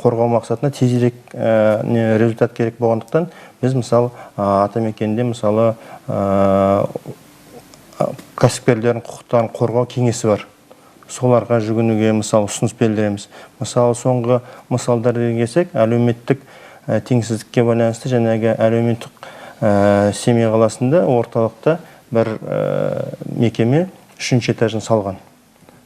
қорғау мақсатында тезірек результат керек болғандықтан, біз мысалы Атамекенде мысалы кәсіпкерлердің құқықтарын қорғау кеңесі бар. Соларға жүгінуге мысалы ұсыныс білдіреміз. Мысалы, соңғы мысалдар келсек, әлеуметтік теңсіздікке байланысты жаңағы әлеуметтік Семей қаласында орталықта бір мекеме 3-ші этажын салған.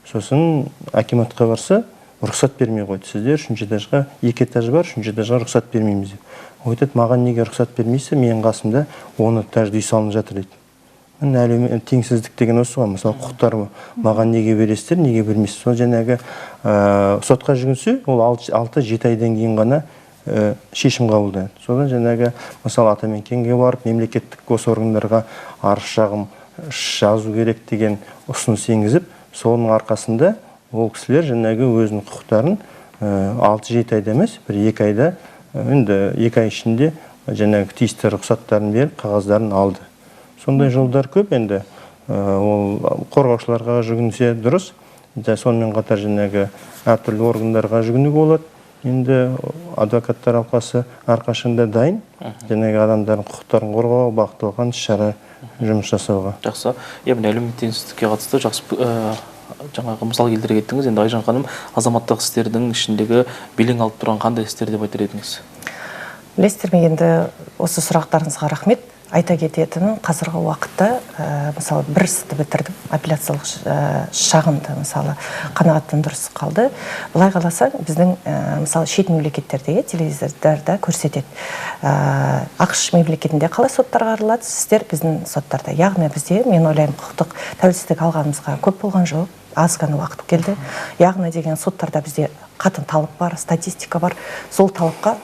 Сосын акиматқа барса, рұқсат бермей қойды. Сіздер 3-ші этажға, 2 этаж бар, 3-ші этажға рұқсат бермейміз деп. Ол айтады, маған неге рұқсат бермейсіз, менің қасымда 10 этажды үй салынып жатыр дейді. Міне әлеуметтік теңсіздік деген осы ғой. Мысалы, құқықтар маған неге бересіздер, неге бермейсіз. Сол жаңағы сотқа жүгінсе, ол 6-7 айдан кейін ғана шешім қабылданады. Содан жаңағы мысалы Атамекенге барып, мемлекеттік госоргандарға арыз шағым жазу керек деген ұсыныс енгізіп, соның арқасында ол кісілер жаңағы өзінің құқықтарын 6-7 айда емес, бір 2 айда, енді 2 ай ішінде жаңағы тиісті рұқсаттарын беріп, қағаздарын алды. Сондай жолдар көп енді. Ол қорғаушыларға жүгінсе дұрыс, сонымен қатар жаңағы әртүрлі органдарға жүгінуге болады. Енді адвокаттар алқасы әрқашанда дайын, жаңағы адамдардың құқықтарын қорғауға бағытталған іс-шара жұмыс жасауға. Жақсы. Міне әлеуметтік теңсіздікке қатысты жақсы жаңағы мысал келтіре кеттіңіз. Енді Айжан ханым, азаматтық істердің ішіндегі белең алып тұрған қандай істер деп айтар едіңіз? Білесіздер ме, енді осы сұрақтарыңызға рахмет. Айта кететінім, қазіргі уақытта, мысалы, бір істі бітірдім, апелляциялық шағымды, мысалы, қанағаттандырусыз қалды. Былай қаласаң, біздің, мысалы, шет мемлекеттерде, телевизордарда көрсетеді. АҚШ мемлекетінде қалай соттар қаралады, сіздер біздің соттарда. Яғни бізде, мен ойлаймын, құқықтық тәуелсіздік алғанымызға көп болған жоқ, аз ғана уақыт келді. Яғни деген соттарда бізде қатаң талап бар, статистика бар. Сол талапқа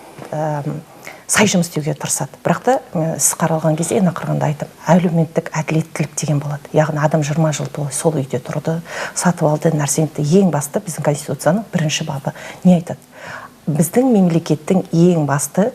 сай жұмыс істеуге тырысады. Бірақ та іс қаралған кезде ең ақырғанда айтып, әлеуметтік әділеттілік деген болады. Яғни адам 20 жыл бойы сол үйде тұрды, сатып алды нәрсені. Ең басты біздің конституцияның бірінші бабы не айтады? Біздің мемлекеттің ең басты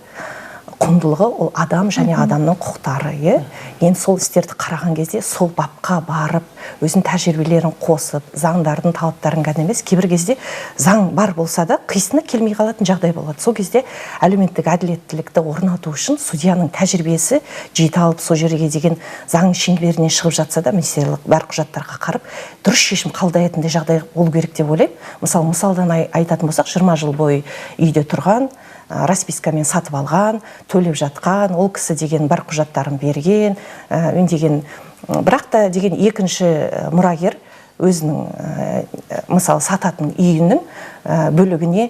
құндылығы ол адам және адамның құқықтары, е? Енді сол істерді қараған кезде сол бапқа барып, өзінің тәжірибелерін қосып, заңдардың талаптарын ғана емес, кейбір кезде заң бар болса да қисыны келмей қалатын жағдай болады. Сол кезде әлеуметтік әділеттілікті орнату үшін судьяның тәжірибесі жете алып, сол жерге деген заң шеңберінен шығып жатса да, министрлік бар құжаттарға қарап, дұрыс шешім қабылдайтындай жағдай болу керек деп ойлаймын. Мысалы, мысалдан айтатын болсақ, 20 жыл бойы үйде тұрған, распискамен сатып алған, төлеп жатқан, ол кісі деген бар құжаттарын берген, деген, бірақ та деген екінші мұрагер өзінің, мысалы, сататын үйінің бөлігіне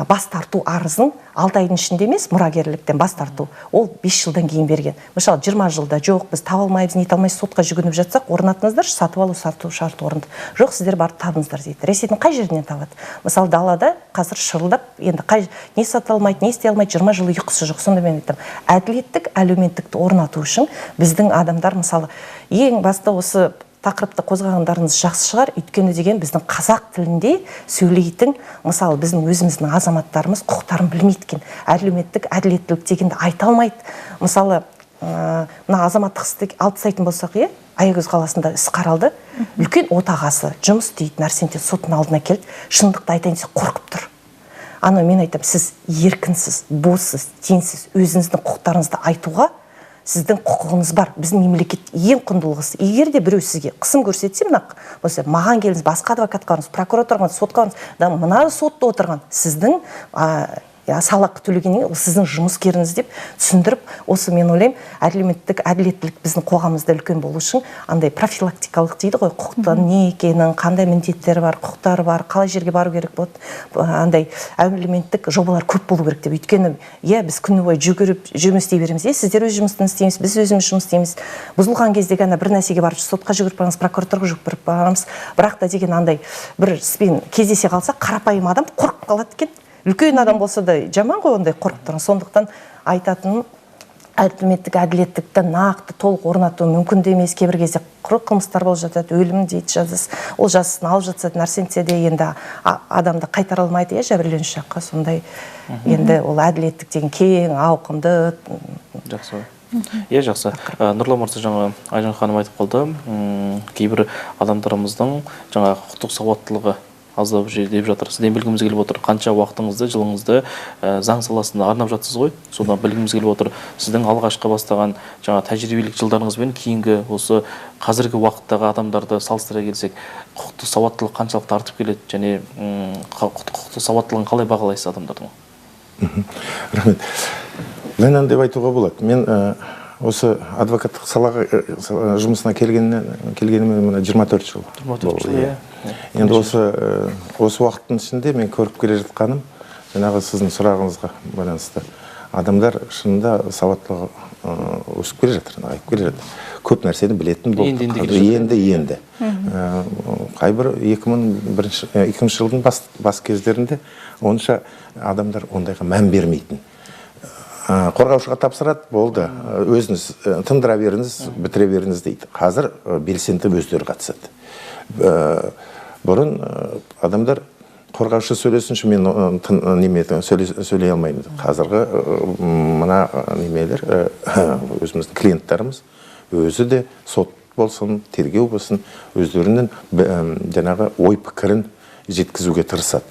бас тарту арызын 6 айдың ішінде емес, мұрагерліктен бас тарту, ол 5 жылдан кейін берген. Мысалы, 20 жылда жоқ, біз таба алмаймыз, нете алмаймыз, сотқа жүгініп жатсақ, орнатыңыздаршы, сатып алу, сату шарты орынды. Жоқ, сіздер барып табыңыздар дейді. Ресейдің қай жерінен табады? Мысалы, далада қазір шырылдап, енді қай, не сата алмайды, не істей алмайды, 20 жыл ұйқысы жоқ. Сонда мен айтамын, әділеттік, әлеуметтікті орнату үшін біздің адамдар, мысалы, ең басты осы тақырыпты қозғағандарыңыз жақсы шығар, өйткені деген біздің қазақ тілінде сөйлейтін, мысалы, біздің өзіміздің азаматтарымыз құқықтарын білмейді екен, әлеуметтік әділеттілік дегенді айта алмайды. Мысалы, мына азаматтық істі алып тастайтын болсақ, Аягөз қаласында іс қаралды, үлкен отағасы жұмыс істейтін Арсентий соттың алдына келді, шындықты айтайын десе қорқып тұр. Ана мен айтамын, сіз еркінсіз, боссыз, теңсіз, өзіңіздің құқықтарыңызды айтуға сіздің құқығыңыз бар. Біздің мемлекет ең құндылығысы. Егер де біреу сізге қысым көрсетсе, мына болса, маған келіңіз, басқа адвокатқа барыңыз, прокуратураға барыңыз, сотқа барыңыз, да, мына сотта отырған сіздің, Салақ төлегеннен ол сіздің жұмыскеріңіз деп түсіндіріп, осы мен ойлаймын, әлеуметтік әділеттілік біздің қоғамымызда үлкен болу үшін андай профилактикалық дейді ғой, құқықтың не екенін, қандай міндеттері бар, құқықтары бар, қалай жерге бару керек болады, андай әлеуметтік жобалар көп болу керек деп. Өйткені иә, біз күні бойы жүгіріп жұмыс істей береміз, иә, сіздер өз жұмысын істейміз, біз өзіміз жұмыс істейміз. Бұзылған кезде ғана бір нәрсеге барып сотқа жүгіріп барамыз, прокуратураға жүгіріп барамыз. Бірақ та деген андай бір іспен кездесе қалса, қарапайым адам қорқып қалады екен. Үлкен адам болса да жаман ғой ондай қорқып тұрған. Сондықтан айтатыным, әлеуметтік әділеттікті нақты толық орнату мүмкін де емес. Кейбір кезде құр қылмыстар болып жатады, өлім дейді жазасы. Ол жазасын алып жатса, нәрсе де енді адамды қайтара алмайды, иә, жәбірленуші жаққа. Сондай енді ол әділеттік деген кең ауқымды. Жақсы. Иә, жақсы. Нұрлан мырза, жаңа Айжан ханым айтып қалды, кейбір адамдарымыздың жаңа құқықтық сауаттылығы аздап деп жатыр. Сізден білгіміз келіп отыр, қанша уақытыңызды, жылыңызды заң саласында арнап жатсыз ғой, содан білгіміз келіп отыр. Сіздің алғашқы бастаған жаңа тәжірибелік жылдарыңыз бен кейінгі осы қазіргі уақыттағы адамдарды салыстыра келсек, құқықтық сауаттылық қаншалықты артып келеді және құқықтық сауаттылығын қалай бағалайсыз адамдардың? Рахмет. Мен деп айтуға болады. Мен осы адвокаттық салаға жұмысына келгеніме мына 24 жыл. 24 жыл, иә. Енді осы уақыттың ішінде мен көріп келе жатқаным, жаңағы сіздің сұрағыңызға байланысты, адамдар шынында сауаттылығы өсіп келе жатыр, нығайып келе жатыр. Көп нәрсені білетін болды. Енді. Қайбір 2001 жылдың бас кездерінде онша адамдар ондайға мән бермейтін. Қорғаушыға тапсырады, болды, өзіңіз тындыра беріңіз, бітіре беріңіз дейді. Қазір белсенді өздері қатысады. Бұрын адамдар қорғаушы сөйлесінші, мен сөйлей алмаймын. Қазіргі мына немелер, өзіміздің клиенттарымыз өзі де сот болсын, тергеу болсын, өздерінің жаңағы ой пікірін жеткізуге тырысады.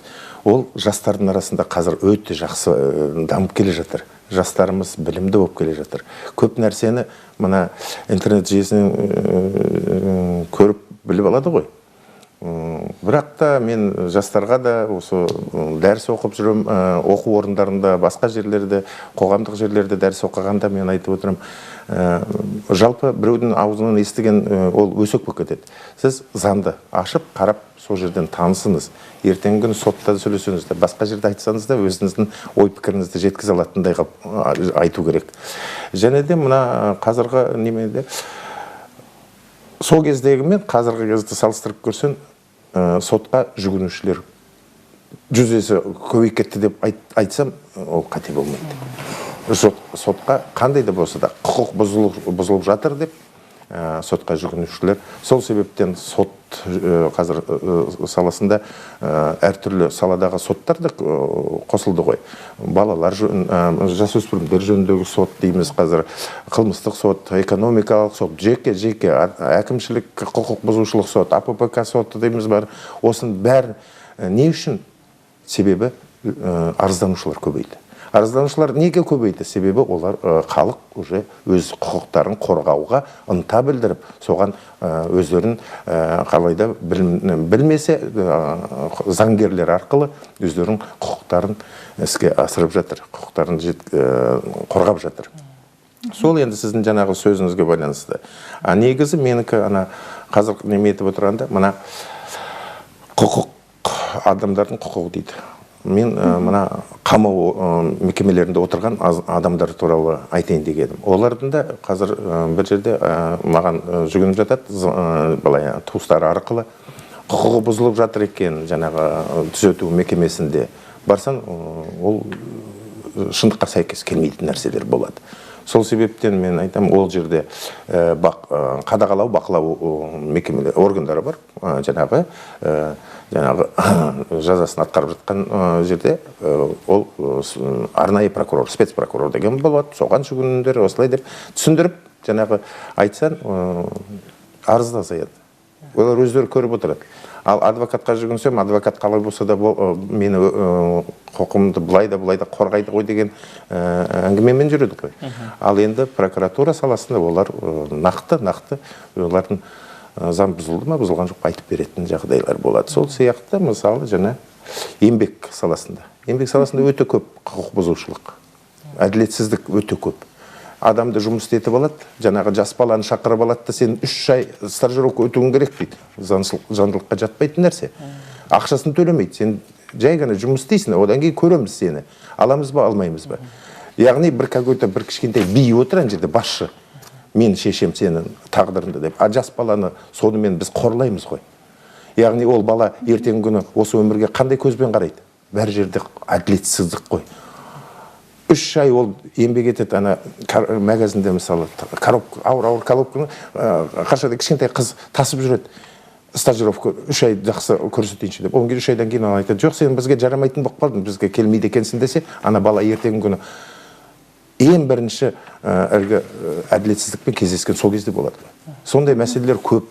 Ол жастардың арасында қазір өте жақсы дамып келе жатыр. Жастарымыз білімді болып келе жатыр. Көп нәрсені мына интернет жүйесінен көріп біліп алады ғой. Бірақ та мен жастарға да осы дәріс оқып жүрмін, оқу орындарында, басқа жерлерде, қоғамдық жерлерде дәріс оқығанда мен айтып отырмын, жалпы біреудің аузынан естіген ол өсек болып кетеді. Сіз заңды ашып, қарап, сол жерден танысыңыз. Ертеңгі күні сотта сөйлесеңіз де, басқа жерде айтсаңыз да, өзіңіздің ой пікіріңізді жеткізе алатындай айту керек. Және де мына қазіргі немеде, сол кездегі мен қазіргі кезді салыстырып көрсең, сотқа жүгінушілер жүзесі көбейіп кетті деп айтсам, ол қате болмайды. Сотқа қандай да болса да құқық бұзылып жатыр деп сотқа жүгінушілер. Сол себептен сот қазір саласында әртүрлі саладағы соттар да қосылды ғой. Балалар, жасөспірімдер жөніндегі сот дейміз қазір, қылмыстық сот, экономикалық сот, жеке әкімшілік құқық бұзушылық сот, АППК соты дейміз бар. Осының бәрі не үшін? Себебі арызданушылар көбейді. Арызданушылар неге көбейді? Себебі олар халық уже өз құқықтарын қорғауға ынта білдіріп, соған өздерін қалайда білмесе заңгерлер арқылы өздерінің құқықтарын іске асырып жатыр, құқықтарын қорғап жатыр. Сол енді сіздің жаңағы сөзіңізге байланысты. А негізі менікі ана қазір неме етіп отырғанда, мына құқық, адамдардың құқығы дейді. Мен мына қамау мекемелерінде отырған адамдар туралы айтайын дегенім. Олардың да қазір бір жерде маған жүгініп жатады, былай туыстары арқылы құқығы бұзылып жатыр екен, жаңағы түзету мекемесінде. Барсаң, ол шындыққа сәйкес келмейтін нәрселер болады. Сол себептен мен айтамын, ол жерде қадағалау, бақылау мекемелер, органдары бар, жаңағы жазасын атқарып жатқан жерде ол арнайы прокурор, спецпрокурор деген болады, соған жүгініңдер, осылай деп түсіндіріп, жаңағы айтсаң, арыз да азаяды. Олар өздері көріп отырады. Ал адвокатқа жүгінсем, адвокат қалай болса да мені құқығымды былай да былай да қорғайды ғой деген әңгімемен жүреді ғой. Ал енді прокуратура саласында олар нақты олардың заң бұзылды ма, бұзылған жоқ па айтып беретін жағдайлар болады. Сол сияқты, мысалы, жаңа Еңбек саласында. Еңбек саласында өте көп құқық бұзушылық, әділетсіздік өте көп. Адамды жұмыс істетіп алады, жаңағы жас баланы шақырып алады да, сен 3 ай стажировка өтуің керек дейді. Заңдылыққа жатпайтын нәрсе. Ақшасын төлемейді. Сен жай ғана жұмыс істейсің, одан кейін көреміз сені. Аламыз ба, алмаймыз ба? Яғни бір какой-то бір кішкентай би отыр ана жерде, басшы. Мен шешем сенің тағдырыңды деп. А жас баланы сонымен біз қорлаймыз ғой. Яғни ол бала ертеңгі күні осы өмірге қандай көзбен қарайды? Бәр жерде әділетсіздік қой. 3 ай ол еңбек етеді, ана магазинде мысалы, коробка, ауыр-ауыр коробканы, қашанда кішкентай қыз тасып жүреді. Стажировка 3 ай жақсы көрсетейінші деп. Одан кейін 3 айдан кейін ана айтады, жоқ, сен бізге жарамайтын болып қалдың, бізге келмейді екенсің десе, ана бала ертеңгі күні ең бірінші әлгі әділетсіздікпен кездескен сол кезде болады. Сондай мәселелер көп.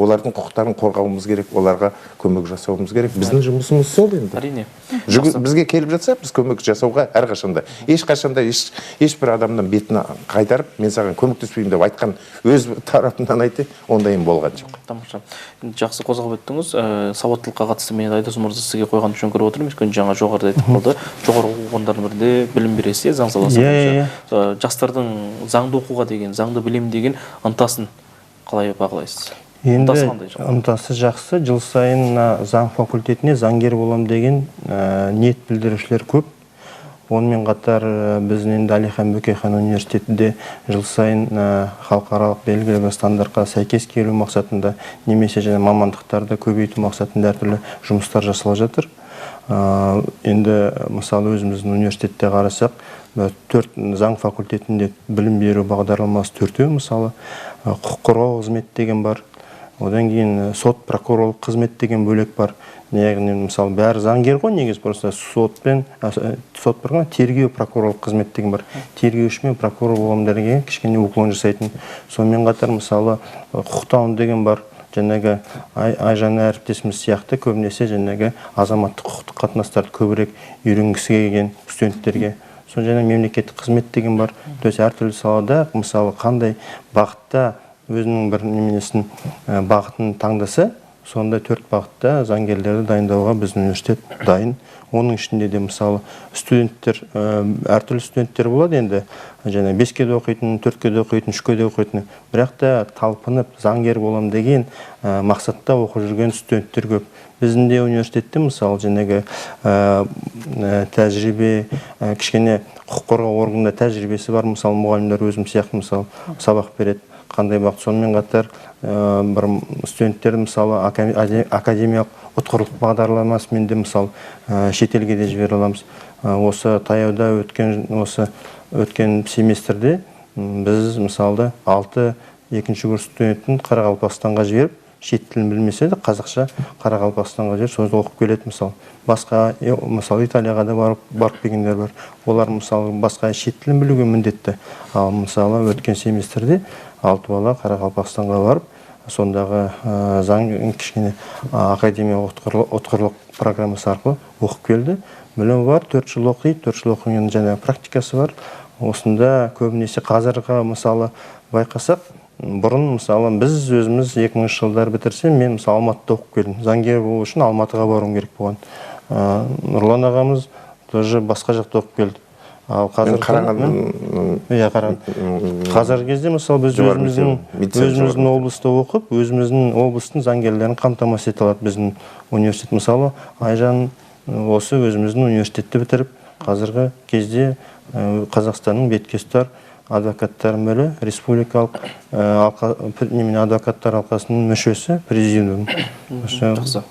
Олардың құқықтарын қорғауымыз керек, оларға көмек жасауымыз керек. Біздің жұмысымыз сол енді. Әрине. Бізге келіп жатса, біз көмек жасауға әрқашанда, ешқашанда ешбір адамның бетін қайтарып, мен саған көмектеспеймін деп айтқан өз тарапымнан айтайын, ондайым болған жоқ. Тамаша. Енді жақсы қозғап өттіңіз. Сауаттылыққа қатысты мен Айдос мырза сізге қойған үшін көріп отырмын. Өйткені жаңа жоғарыда айтып қалды. Жоғарғы оқу орындарының бірінде білім бересіз, заң саласы бойынша. Жастардың заңды оқуға деген, заңды білемін деген ынтасын қалай бағалайсыз? Енді Ынтасы қандай жалпы? ынтасы жақсы. Жыл сайын мына заң факультетіне заңгер болам деген ниет білдірушілер көп. Онымен қатар біздің енді Әлихан Бөкейхан университетінде жыл сайын халықаралық белгілі бір стандартқа сәйкес келу мақсатында немесе және мамандықтарды көбейту мақсатында әртүрлі жұмыстар жасалып жатыр. Енді мысалы өзіміздің университетте қарасақ, 4 заң факультетінде білім беру бағдарламасы 4-еу, мысалы, құқық қорғау қызметі деген бар. Одан кейін сот прокурорлық қызмет деген бөлек бар. Яғни, мысалы, бәрі заңгер ғой негізі, просто сотпен, сот бар ғой, тергеу прокурорлық қызмет деген бар. Тергеуші мен прокурор боламын деген кішкене уклон жасайтын. Сонымен қатар, мысалы, құқықтану деген бар. Жаңағы Айжан әріптесіміз сияқты көбінесе жаңағы азаматтық құқықтық қатынастарды көбірек үйренгісі келген студенттерге. Сол және мемлекеттік қызмет деген бар. То есть әртүрлі салада, мысалы, қандай бағытта өзінің бір неменесін, бағытын таңдаса, сондай 4 бағытта заңгерлерді дайындауға біздің университет дайын. Оның ішінде де, мысалы, студенттер, әртүрлі студенттер болады енді, және 5-ке де оқитын, 4-ке де оқитын, 3-ке де оқитын. Бірақ та талпынып заңгер болам деген мақсатта оқып жүрген студенттер көп. Біздің де университетте, мысалы, жаңағы тәжірибе, кішкене құқық қорғау органында тәжірибесі бар, мысалы, мұғалімдер өзім сияқты, мысалы, сабақ береді. Қандай бағыт. Сонымен қатар, бір студенттер, мысалы, академиялық ұтқырлық бағдарламасымен де, мысалы, шетелге де жібере аламыз. Осы таяуда өткен, осы өткен семестрде, біз, мысалы, 6 екінші курс студентін Қарақалпақстанға жіберіп, шет тілін білмесе де қазақша Қарақалпақстанға жіберіп, сол жерде оқып келеді, мысалы. Басқа, мысалы, Италияға да барып келгендер бар. Олар, мысалы, басқа шет тілін білуге міндетті. Ал, мысалы, өткен семестрде 6 бала Қарақалпақстанға барып, сондағы, заң кішкене, академиялық ұтқырлық программасы арқылы оқып келді. Білімі бар, 4 жыл оқиды, 4 жыл оқыған жаңа практикасы бар. Осында көбінесе қазіргі, мысалы, байқасақ, бұрын, мысалы, біз өзіміз екі мыңыншы жылдары бітірсем, мен, мысалы, Алматыда оқып келдім. Заңгер болу үшін Алматыға баруым керек болған. Нұрлан ағамыз тоже басқа жақта оқып келді. Ал Мен қазір Қарағанды, Иә, Қарағанды. Қазіргі кезде, мысалы, біз Жоғары мектеп, медицина өзіміздің жоғары облыста оқып, өзіміздің облыстың заңгерлерін қамтамасыз ете алады біздің университет. Мысалы, Айжан осы өзіміздің университетті бітіріп, қазіргі кезде, Қазақстанның бетке ұстар адвокаттарының бірі, республикалық, адвокаттар алқасының мүшесі, президиум. Жақсы.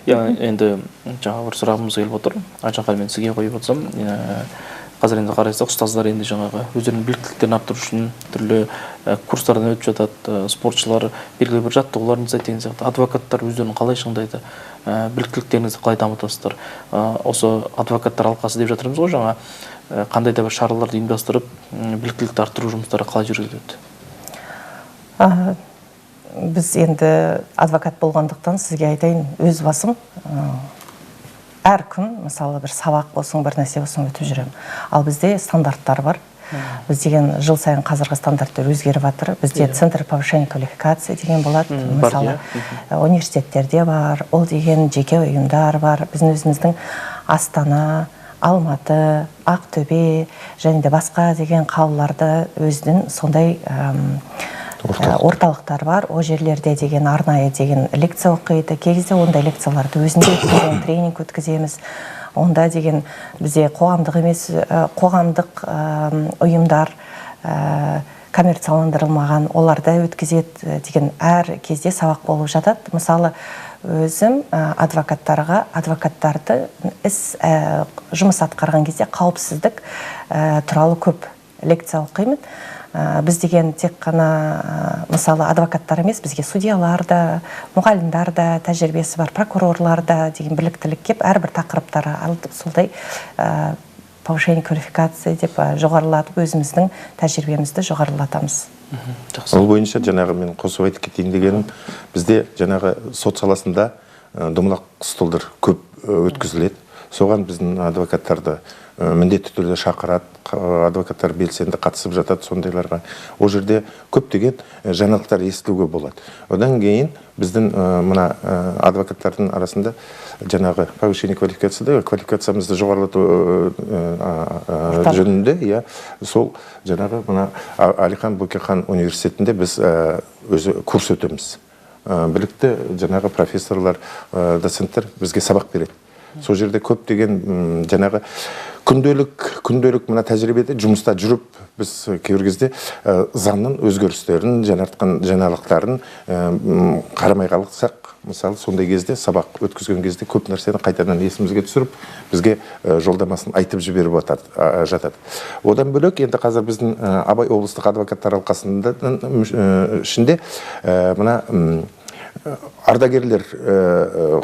Иә, енді жаңа бір сұрағымыз келіп отыр. Айжан ханым, мен сізге қойып отырсам, қазір енді қарасақ, ұстаздар енді жаңағы өздерінің біліктіліктерін арттыру үшін түрлі, курстардан өтіп жатады, спортшылар белгілі бір жаттығуларын жасайды деген сияқты. Адвокаттар өздерін қалай шыңдайды, біліктіліктеріңізді қалай дамытасыздар? Осы адвокаттар алқасы деп жатырмыз ғой жаңа, қандай да бір шараларды ұйымдастырып, біліктілікті арттыру жұмыстары қалай жүргізіледі? Біз енді адвокат болғандықтан сізге айтайын, өз басым, әр күн, мысалы, бір сабақ болсын, бір нәрсе болсын өтіп жүремін. Ал бізде стандарттар бар. Біз деген жыл сайын қазіргі стандарттар өзгеріп жатыр. Бізде центр повышения квалификации деген болады. Мысалы, университеттерде бар, ол деген жеке ұйымдар бар. Біздің өзіміздің Астана, Алматы, Ақтөбе және де басқа деген қалаларда өзінің сондай орталықтар бар. Ол жерлерде деген арнайы деген лекция оқиды. Кей кезде ондай лекцияларды өзінде өткіземіз, тренинг өткіземіз. Онда деген бізде қоғамдық емес, қоғамдық ұйымдар коммерцияландырылмаған, оларда өткізеді деген әр кезде сабақ болып жатады. Мысалы, өзім адвокаттарға, адвокаттарды іс жұмыс атқарған кезде қауіпсіздік туралы көп лекция оқимын. Біз деген тек қана мысалы адвокаттар емес, бізге судьялар да, мұғалімдер да тәжірибесі бар, прокурорлар да деген біліктілік кеп әрбір тақырыптары алып сондай повышение квалификации деп жоғарылатып өзіміздің тәжірибемізді жоғарылатамыз. Жақсы. Ол бойынша жаңағы мен қосып айтып кетейін дегенім, бізде жаңағы сот саласында домалақ столдар көп өткізіледі. Соған біздің адвокаттарды міндетті түрде шақырады, адвокаттар белсенді қатысып жатады сондайларға. Ол жерде көптеген жаңалықтар естілуге болады. Одан кейін біздің мына адвокаттардың арасында жаңағы повышение квалификацияда, квалификациямызды жоғарылату жөнінде, иә, сол жаңағы мына Әлихан Бөкейхан университетінде біз өзі курс өтеміз. Білікті жаңағы профессорлар, доценттер бізге сабақ береді. Сол жерде көптеген жаңағы күнделік мына тәжірибеде жұмыста жүріп біз кейбір кезде заңның өзгерістерін, жаңартқан жаңалықтарын қарамай қалсақ, мысалы сондай кезде сабақ өткізген кезде көп нәрсені қайтадан есімізге түсіріп, бізге жолдамасын айтып жіберіп жатады. Одан бөлек енді қазір біздің Абай облыстық адвокаттар алқасының ішінде мына ардагерлер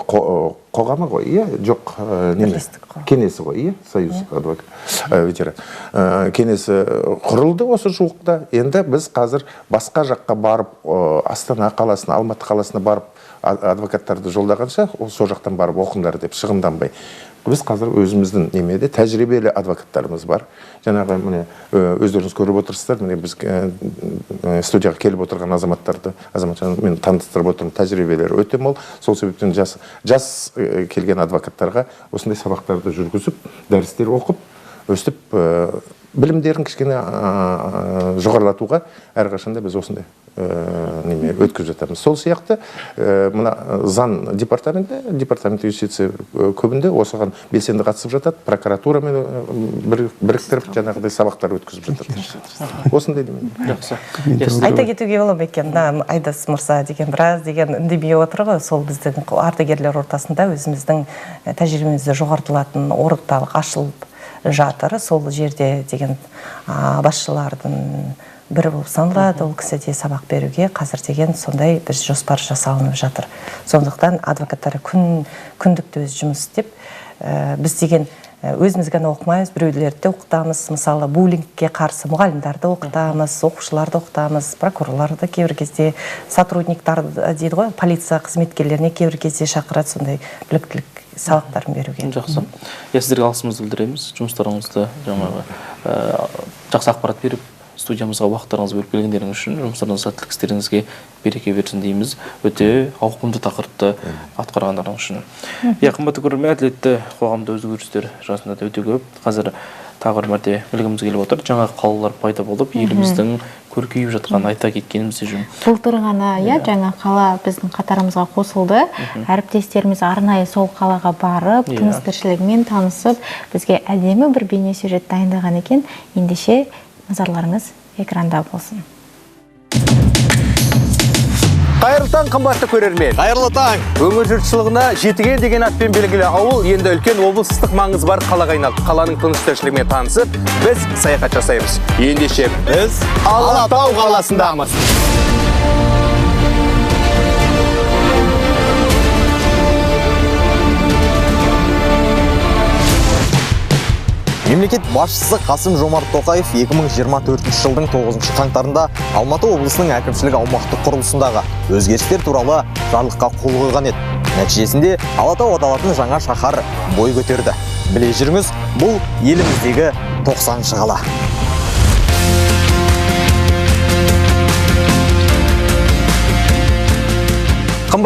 қоғамы ғой, иә, жоқ, неме, кеңесі ғой, иә, союз адвокат ветеран кеңесі құрылды осы жуықта. Енді біз қазір басқа жаққа барып, Астана қаласына, Алматы қаласына барып адвокаттарды жолдағанша, сол жақтан барып оқыңдар деп шығынданбай, біз қазір өзіміздің немеде тәжірибелі адвокаттарымыз бар. Жаңағы міне өздеріңіз көріп отырсыздар, міне біз студияға келіп отырған азаматтарды, азаматшаны мен таныстырып отырмын, тәжірибелері өте мол. Сол себептен жас келген адвокаттарға осындай сабақтарды жүргізіп, дәрістер оқып, өстіп білімдерін кішкене жоғарылатуға әрқашанда біз осындай неме өткізіп жатамыз. Сол сияқты мына заң департаменті, департамент юстиция көбінде осыған белсенді қатысып жатады, прокуратурамен біріктіріп жаңағыдай сабақтар өткізіп жатады. Осындай неме. Жақсы. Айта кетуге бола ма екен, мына Айдос мырза деген біраз деген үндемей отыр ғой, сол біздің ардагерлер ортасында өзіміздің тәжірибемізді жоғарылататын орталық ашылып жатыр. Сол жерде деген басшылардың бірі болып саналады. Ол кісі де сабақ беруге қазір деген сондай бір жоспар жасалынып жатыр. Сондықтан адвокаттар күндікті өз жұмыс істеп, біз деген өзіміз ғана оқымаймыз, біреулерді де оқытамыз. Мысалы, буллингке қарсы мұғалімдерді оқытамыз, оқушыларды оқытамыз, прокурорларды кейбір кезде, сотрудниктарды дейді ғой, полиция қызметкерлеріне кейбір кезде шақырады сондай біліктілік сабақтарын беруге. Жақсы. Сіздерге алғысымызды білдіреміз. Жұмыстарыңызды жаңағы жақсы ақпарат беріп, студиямызға уақыттарыңызды бөліп келгендеріңіз үшін, жұмыстарыңызға сәттілік, істеріңізге береке берсін дейміз. Өте ауқымды тақырыпты атқарғандарыңыз үшін. Иә, қымбатты көрермен, әділетті қоғамда өзгерістер жасында да өте көп. Қазір тағы бір мәрте білгіміз келіп отыр. Жаңа қалалар пайда болып, еліміздің көркейіп жатқанын айта кеткеніміз де жөн. Былтыр ғана, иә, жаңа қала біздің қатарымызға қосылды. Әріптестеріміз арнайы сол қалаға барып, тыныс тіршілігімен танысып, бізге әдемі бір бейне сюжет дайындаған екен. Ендеше назарларыңыз экранда болсын. Қайырлы таң, қымбатты көрермен. Қайырлы таң. Өңір жұртшылығына Жетіген деген атпен белгілі ауыл енді үлкен облыстық маңызы бар қалаға айналды. Қаланың тыныс тіршілігімен танысып, біз саяхат жасаймыз. Ендеше біз Алатау қаласындамыз. Мемлекет басшысы Қасым Жомарт Тоқаев 2024 жылдың 9 қаңтарында Алматы облысының әкімшілік аумақтық құрылысындағы өзгерістер туралы жарлыққа қол қойған еді. Нәтижесінде Алатау аталатын жаңа шаһар бой көтерді. Біле жүріңіз, бұл еліміздегі 90-шы қала.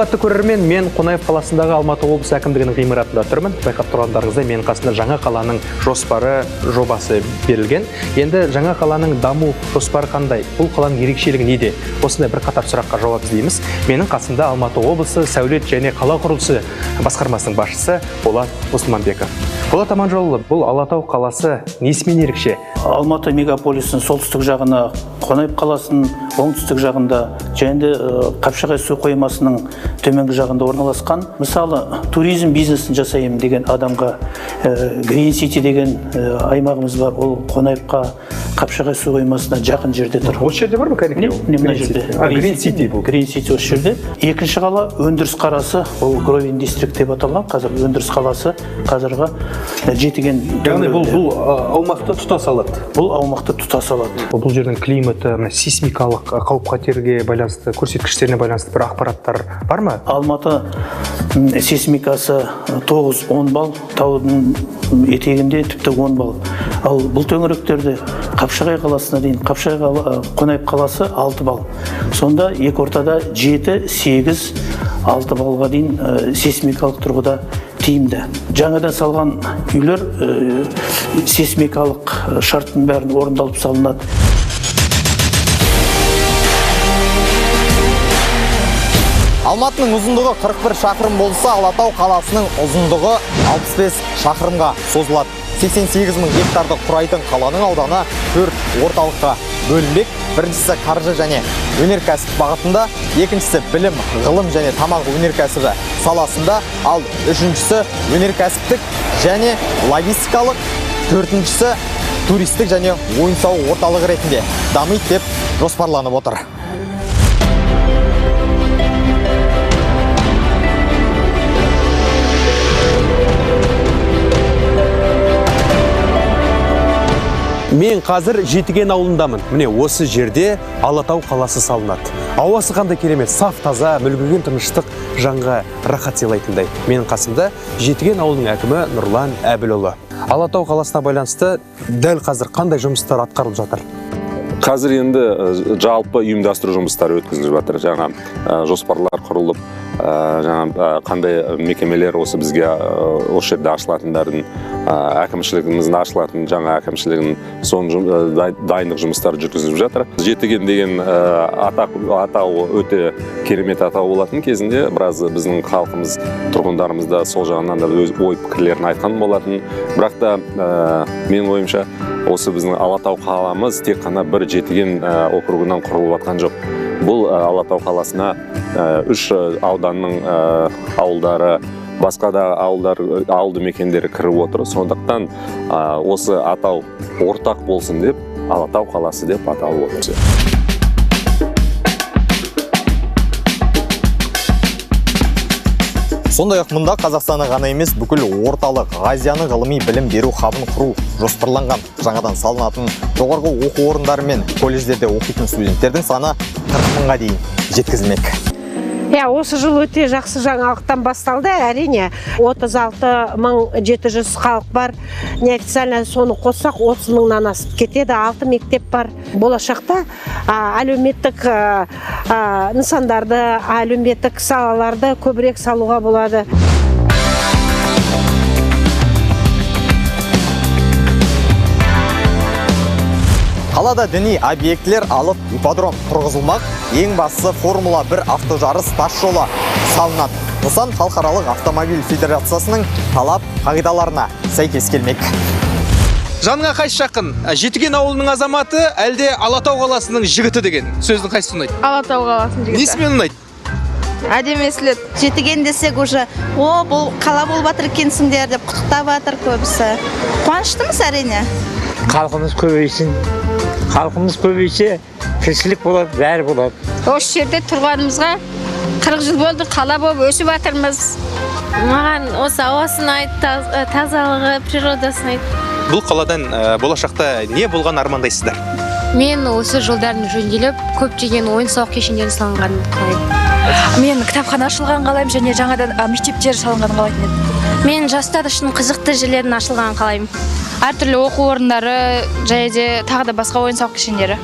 Қымбатты көрермен, мен Қонаев қаласындағы Алматы облысы әкімдігінің ғимаратында тұрмын. Байқап тұрғандарыңыздай, менің қасымда жаңа қаланың жоспары, жобасы берілген. Енді жаңа қаланың даму жоспары қандай? Бұл қаланың ерекшелігі неде? Осындай бірқатар сұраққа жауап іздейміз. Менің қасымда Алматы облысы сәулет және қала құрылысы басқармасының басшысы Болат Мұсылманбеков. Болат Аманжолұлы, бұл Алатау қаласы несімен ерекше? Алматы мегаполисінің солтүстік жағына, Қонаев қаласының оңтүстік жағында және де Қапшағай су қоймасының төменгі жағында орналасқан. Мысалы, туризм бизнесін жасаймын деген адамға Green City деген аймағымыз бар. Ол Қонаевқа, Қапшағай су қоймасына жақын жерде тұр. Осы жерде бар ма кәдімгі? Міне, мына жерде. Green City бұл. Green City осы жерде. Екінші қала өндіріс қаласы, ол Гровин дистрикт деп аталған. Қазір өндіріс қаласы қазіргі Жетіген. Яғни бұл аумақты тұтас алады. Бұл аумақты тұтас алады. Бұл жердің климаты, сейсмикалық қауіп-қатерге байланысты, көрсеткіштеріне байланысты бір ақпараттар бар ма? Алматы сейсмикасы 9-10 балл, таудың етегінде тіпті 10 балл. Ал бұл төңіректерде Қапшағай қаласына дейін, Қапшағай Қонаев қаласы 6 балл. Сонда екі ортада 7, 8, 6 баллға дейін сейсмикалық тұрғыда тиімді. Жаңадан салған үйлер сейсмикалық шарттың бәрін орындалып салынады. Алматының ұзындығы 41 шақырым болса, Алатау қаласының ұзындығы 65 шақырымға созылады. 88 мың гектарды құрайтын қаланың ауданы 4 орталыққа бөлінбек. Біріншісі қаржы және өнеркәсіп бағытында, екіншісі білім, ғылым және тамақ өнеркәсібі саласында, ал үшіншісі өнеркәсіптік және логистикалық, төртіншісі туристік және ойын-сауық орталығы ретінде дамиды деп жоспарланып отыр. Мен қазір Жетіген ауылындамын. Міне осы жерде Алатау қаласы салынады. Ауасы қандай керемет, саф таза, мүлгіген тыныштық жанға рахат сыйлайтындай. Менің қасымда Жетіген ауылының әкімі Нұрлан Әбілұлы. Алатау қаласына байланысты дәл қазір қандай жұмыстар атқарылып жатыр? Қазір енді жалпы ұйымдастыру жұмыстары өткізіліп жатыр. Жаңа жоспарлар құрылып, жаңа қандай мекемелер осы бізге осы жерде ашылатындардың, әкімшілігіміздің ашылатын жаңа әкімшілігінің соның дайындық жұмыстары жүргізіліп жатыр. Жетіген деген атау өте керемет атау болатын кезінде біраз біздің халқымыз, тұрғындарымыз да сол жағынан да өз ой пікірлерін айтқан болатын. Бірақ та менің ойымша осы біздің Алатау қаламыз тек қана бір Жетіген округынан құрылып жатқан жоқ. Бұл Алатау қаласына үш ауданның ауылдары, басқа да ауылдар, ауылды мекендері кіріп отыр. Сондықтан осы атау ортақ болсын деп Алатау қаласы деп аталып отыр. Сондай-ақ мұнда Қазақстаны ғана емес, бүкіл орталық Азияның ғылыми білім беру хабын құру жоспарланған. Жаңадан салынатын жоғарғы оқу орындары мен колледждерде оқитын студенттердің саны 40 мыңға дейін жеткізілмек. Осы жыл өте жақсы жаңалықтан басталды. Әрине, 36 700 халық бар. Неофициально соны қоссақ 30 мыңнан асып кетеді. 6 мектеп бар. Болашақта әлеуметтік нысандарды, әлеуметтік салаларды көбірек салуға болады. Қалада діни объектілер алып ипподром тұрғызылмақ. Ең бастысы Формула 1 автожарыс тас жолы салынады. Нысан халықаралық автомобиль федерациясының талап қағидаларына сәйкес келмек. Жаныңа қайсы жақын? Жетіген ауылының азаматы, әлде Алатау қаласының жігіті деген сөздің қайсысы ұнайды? Алатау қаласының жігіті. Несімен ұнайды? Әдемі естіледі. Жетіген десек уже, о, бұл қала болып жатыр екенсіңдер деп құттықтап жатыр көбісі. Қуаныштымыз әрине. Халқымыз көбейсін. Халқымыз көбейсе, тіршілік болады, бәрі болады. Осы жерде тұрғанымызға 40 жыл болды, қала болып өсіп жатырмыз. Маған осы ауасы ұнайды, тазалығы, природасы ұнайды. Бұл қаладан болашақта не болған армандайсыздар? Мен осы жолдардың жөнделіп, көптеген ойын-сауық кешендерін салынғанын қалаймын. Мен кітапхана ашылғанын қалаймын және жаңадан мектептер салынғанын қалайтын едім. Мен жастар үшін қызықты жерлердің ашылғанын қалаймын. Әртүрлі оқу орындары және де тағы да басқа ойын-сауық кешендері.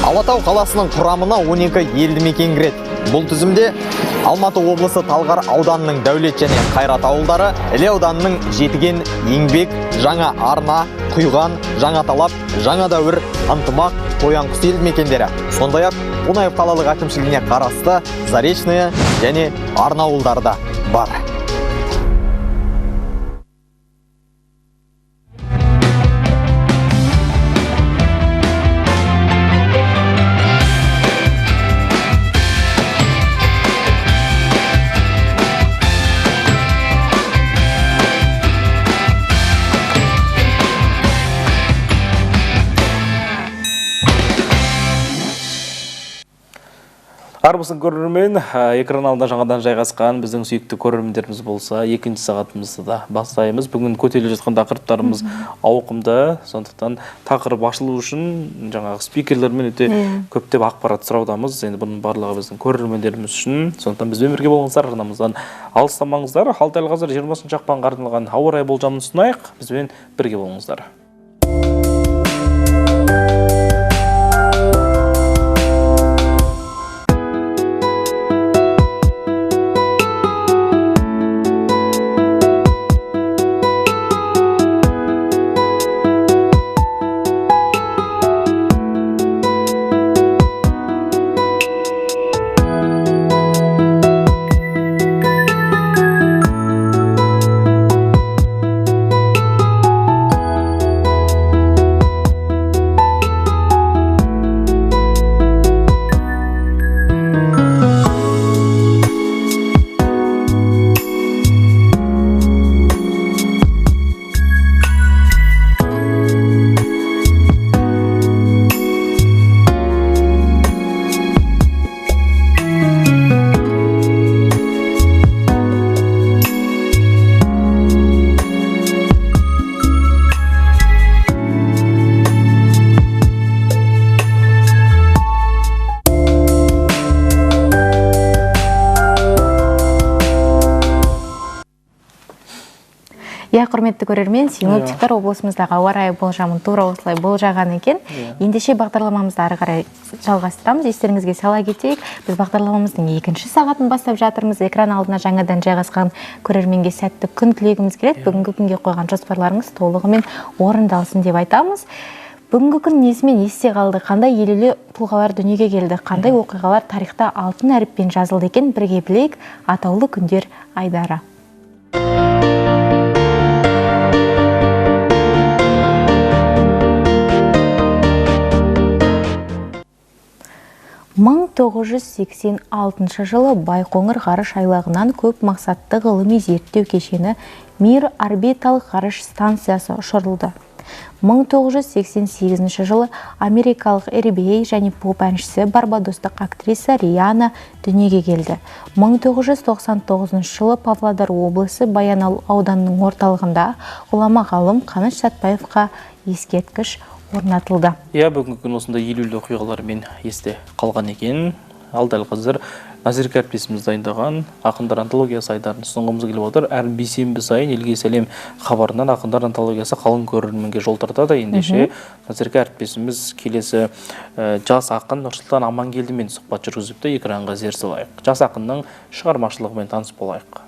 Алатау қаласының құрамына 12 елді мекен кіреді. Бұл тізімде Алматы облысы Талғар ауданының Дәулет және Қайрат ауылдары, Іле ауданының Жетіген, Еңбек, Жаңа Арна, Құйған, Жаңа Талап, Жаңа Дәуір, Ынтымақ, Қоянқұс елді мекендері. Сондай-ақ Қонаев қалалық әкімшілігіне қарасты Заречное және Арна ауылдары да бар. Армысың көрермен, экран алдында жаңадан жайғасқан біздің сүйікті көрермендеріміз болса, екінші сағатымызды да бастаймыз. Бүгін көтеріліп жатқан тақырыптарымыз ауқымды, сондықтан тақырып ашылу үшін жаңағы спикерлермен өте көптеп ақпарат сұраудамыз. Енді бұның барлығы біздің көрермендеріміз үшін. Сондықтан бізбен бірге болыңыздар, арнамыздан алыстамаңыздар. Ал дәл қазір 20 ақпанға арналған ауа райы болжамын ұсынайық. Бізбен бірге болыңыздар. Иә, құрметті көрермен, синоптиктер облысымыздағы ауа райы болжамын тура осылай болжаған екен. Ендеше бағдарламамызды ары қарай жалғастырамыз. Естеріңізге сала кетейік, біз бағдарламамыздың екінші сағатын бастап жатырмыз. Экран алдына жаңадан жайғасқан көрерменге сәтті күн тілегіміз келеді. Бүгінгі күнге қойған жоспарларыңыз толығымен орындалсын деп айтамыз. Бүгінгі күн несімен есте қалды, қандай елеулі тұлғалар дүниеге келді, қандай оқиғалар тарихта алтын әріппен жазылды екен, бірге білейік. Атаулы күндер айдары. 1986 жылы Байқоңыр ғарыш айлағынан көп мақсатты ғылыми зерттеу кешені Мир орбиталық ғарыш станциясы ұшырылды. 1988 жылы америкалық R&B және поп әншісі, барбадостық актриса Риана дүниеге келді. 1999 жылы Павлодар облысы Баянауыл ауданының орталығында ғұлама ғалым Қаныш Сәтбаевқа ескерткіш орнатылды. Иә, бүгінгі күн осындай елеулі оқиғалармен есте қалған екен. Ал дәл қазір Назерке әріптесіміз дайындаған ақындар антологиясы айдарын ұсынғымыз келіп отыр. Әр бейсенбі сайын елге сәлем хабарынан ақындар антологиясы қалың көрерменге жол тартады. Ендеше Назерке әріптесіміз келесі жас ақын Нұрсұлтан Амангелдімен сұхбат жүргізіпті. Экранға зер салайық. Жас ақынның шығармашылығымен таныс болайық.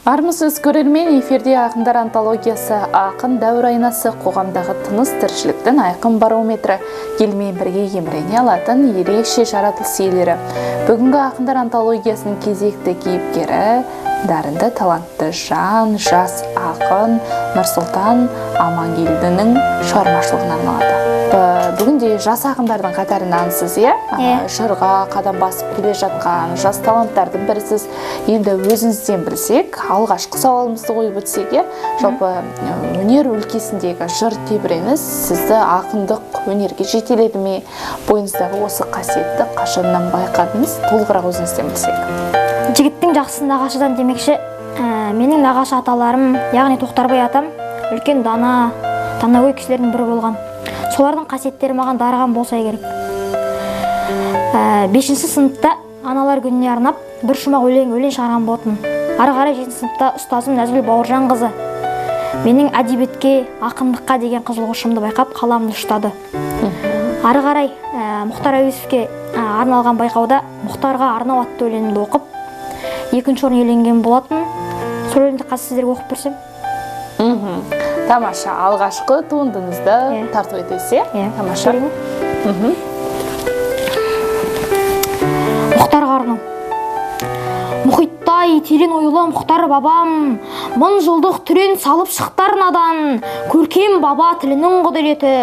Армысыз көрермен, эфирде ақындар антологиясы, ақын дәуір айнасы, қоғамдағы тыныс тіршіліктің айқын барометрі, елмен бірге емірене алатын ерекше жаратылыс иелері. Бүгінгі ақындар антологиясының кезекті кейіпкері, дарынды талантты жан, жас ақын Нұрсұлтан Амангелдінің шығармашылығына арналады. Бүгінде жас ақындардың қатарынансыз, иә? Жырға қадам басып келе жатқан жас таланттардың бірісіз. Енді өзіңізден білсек, алғашқы сауалымызды қойып өтсек, иә? Жалпы өнер өлкесіндегі жыр тебіреніс сізді ақындық өнерге жетеледі ме? Бойыңыздағы осы қасиетті қашаннан байқадыңыз? Толығырақ өзіңізден білсек. Жігіттің жақсысы нағашыдан демекші, менің нағашы аталарым, яғни Тоқтарбай атам, үлкен дана, данагөй кісілердің бірі болған. Солардың қасиеттері маған дарыған болса керек. 5-ші сыныпта аналар күніне арнап бір шумақ өлең шығарған болатын. Ары қарай 7-ші сыныпта ұстазым Нәзгүл Бауыржанқызы Менің әдебиетке, ақындыққа деген қызығушылығымды байқап, қаламды ұштады. Ары қарай Мұхтар Әуезовке арналған байқауда Мұхтарға арнау атты өлеңімді оқып, екінші орын иеленген болатын. Сол өлеңді қазір сіздерге оқып берсем. Тамаша, алғашқы туындыңызды тарту етесіз, иә? Тамаша. Мұхтарға арнау. Мұхиттай терең ойлы Мұхтар бабам, мың жылдық түрен салып шықтар надан, көркем баба тілінің құдіреті,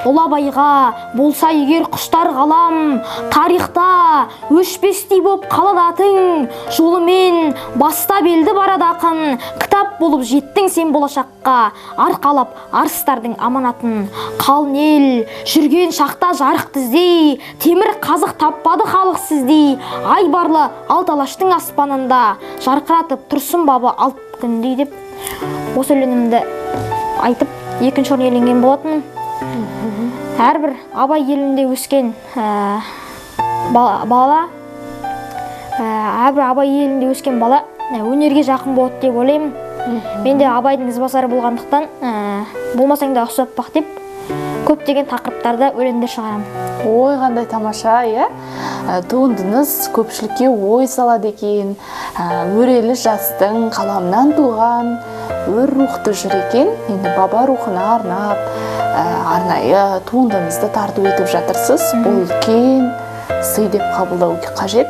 ұлы Абайға болса егер құштар ғалам, тарихта өшпестей боп қалады атың, жолымен бастап елді барады ақын, кітап болып жеттің сен болашаққа, арқалап арыстардың аманатын. Қалың ел жүрген шақта жарық тіздей, темір қазық таппады халық сіздей, айбарлы алты алаштың аспанында жарқыратып тұрсын бабы алып күндей деп осы өлеңімді айтып екінші орын иеленген болатынмын. Әрбір Абай елінде өскен бала, әрбір Абай елінде өскен бала өнерге жақын болады деп ойлаймын. Мен де Абайдың ізбасары болғандықтан болмасаң да ұқсап бақ деп көптеген тақырыптарда өлеңдер шығарамын. Ой, қандай тамаша, иә? Туындыңыз көпшілікке ой салады екен. Өрелі жастың қаламынан туған өр рухты жыр екен. Енді баба рухына арнап, арнайы туындыңызды тарту етіп жатырсыз. Бұл үлкен сый деп қабылдау қажет.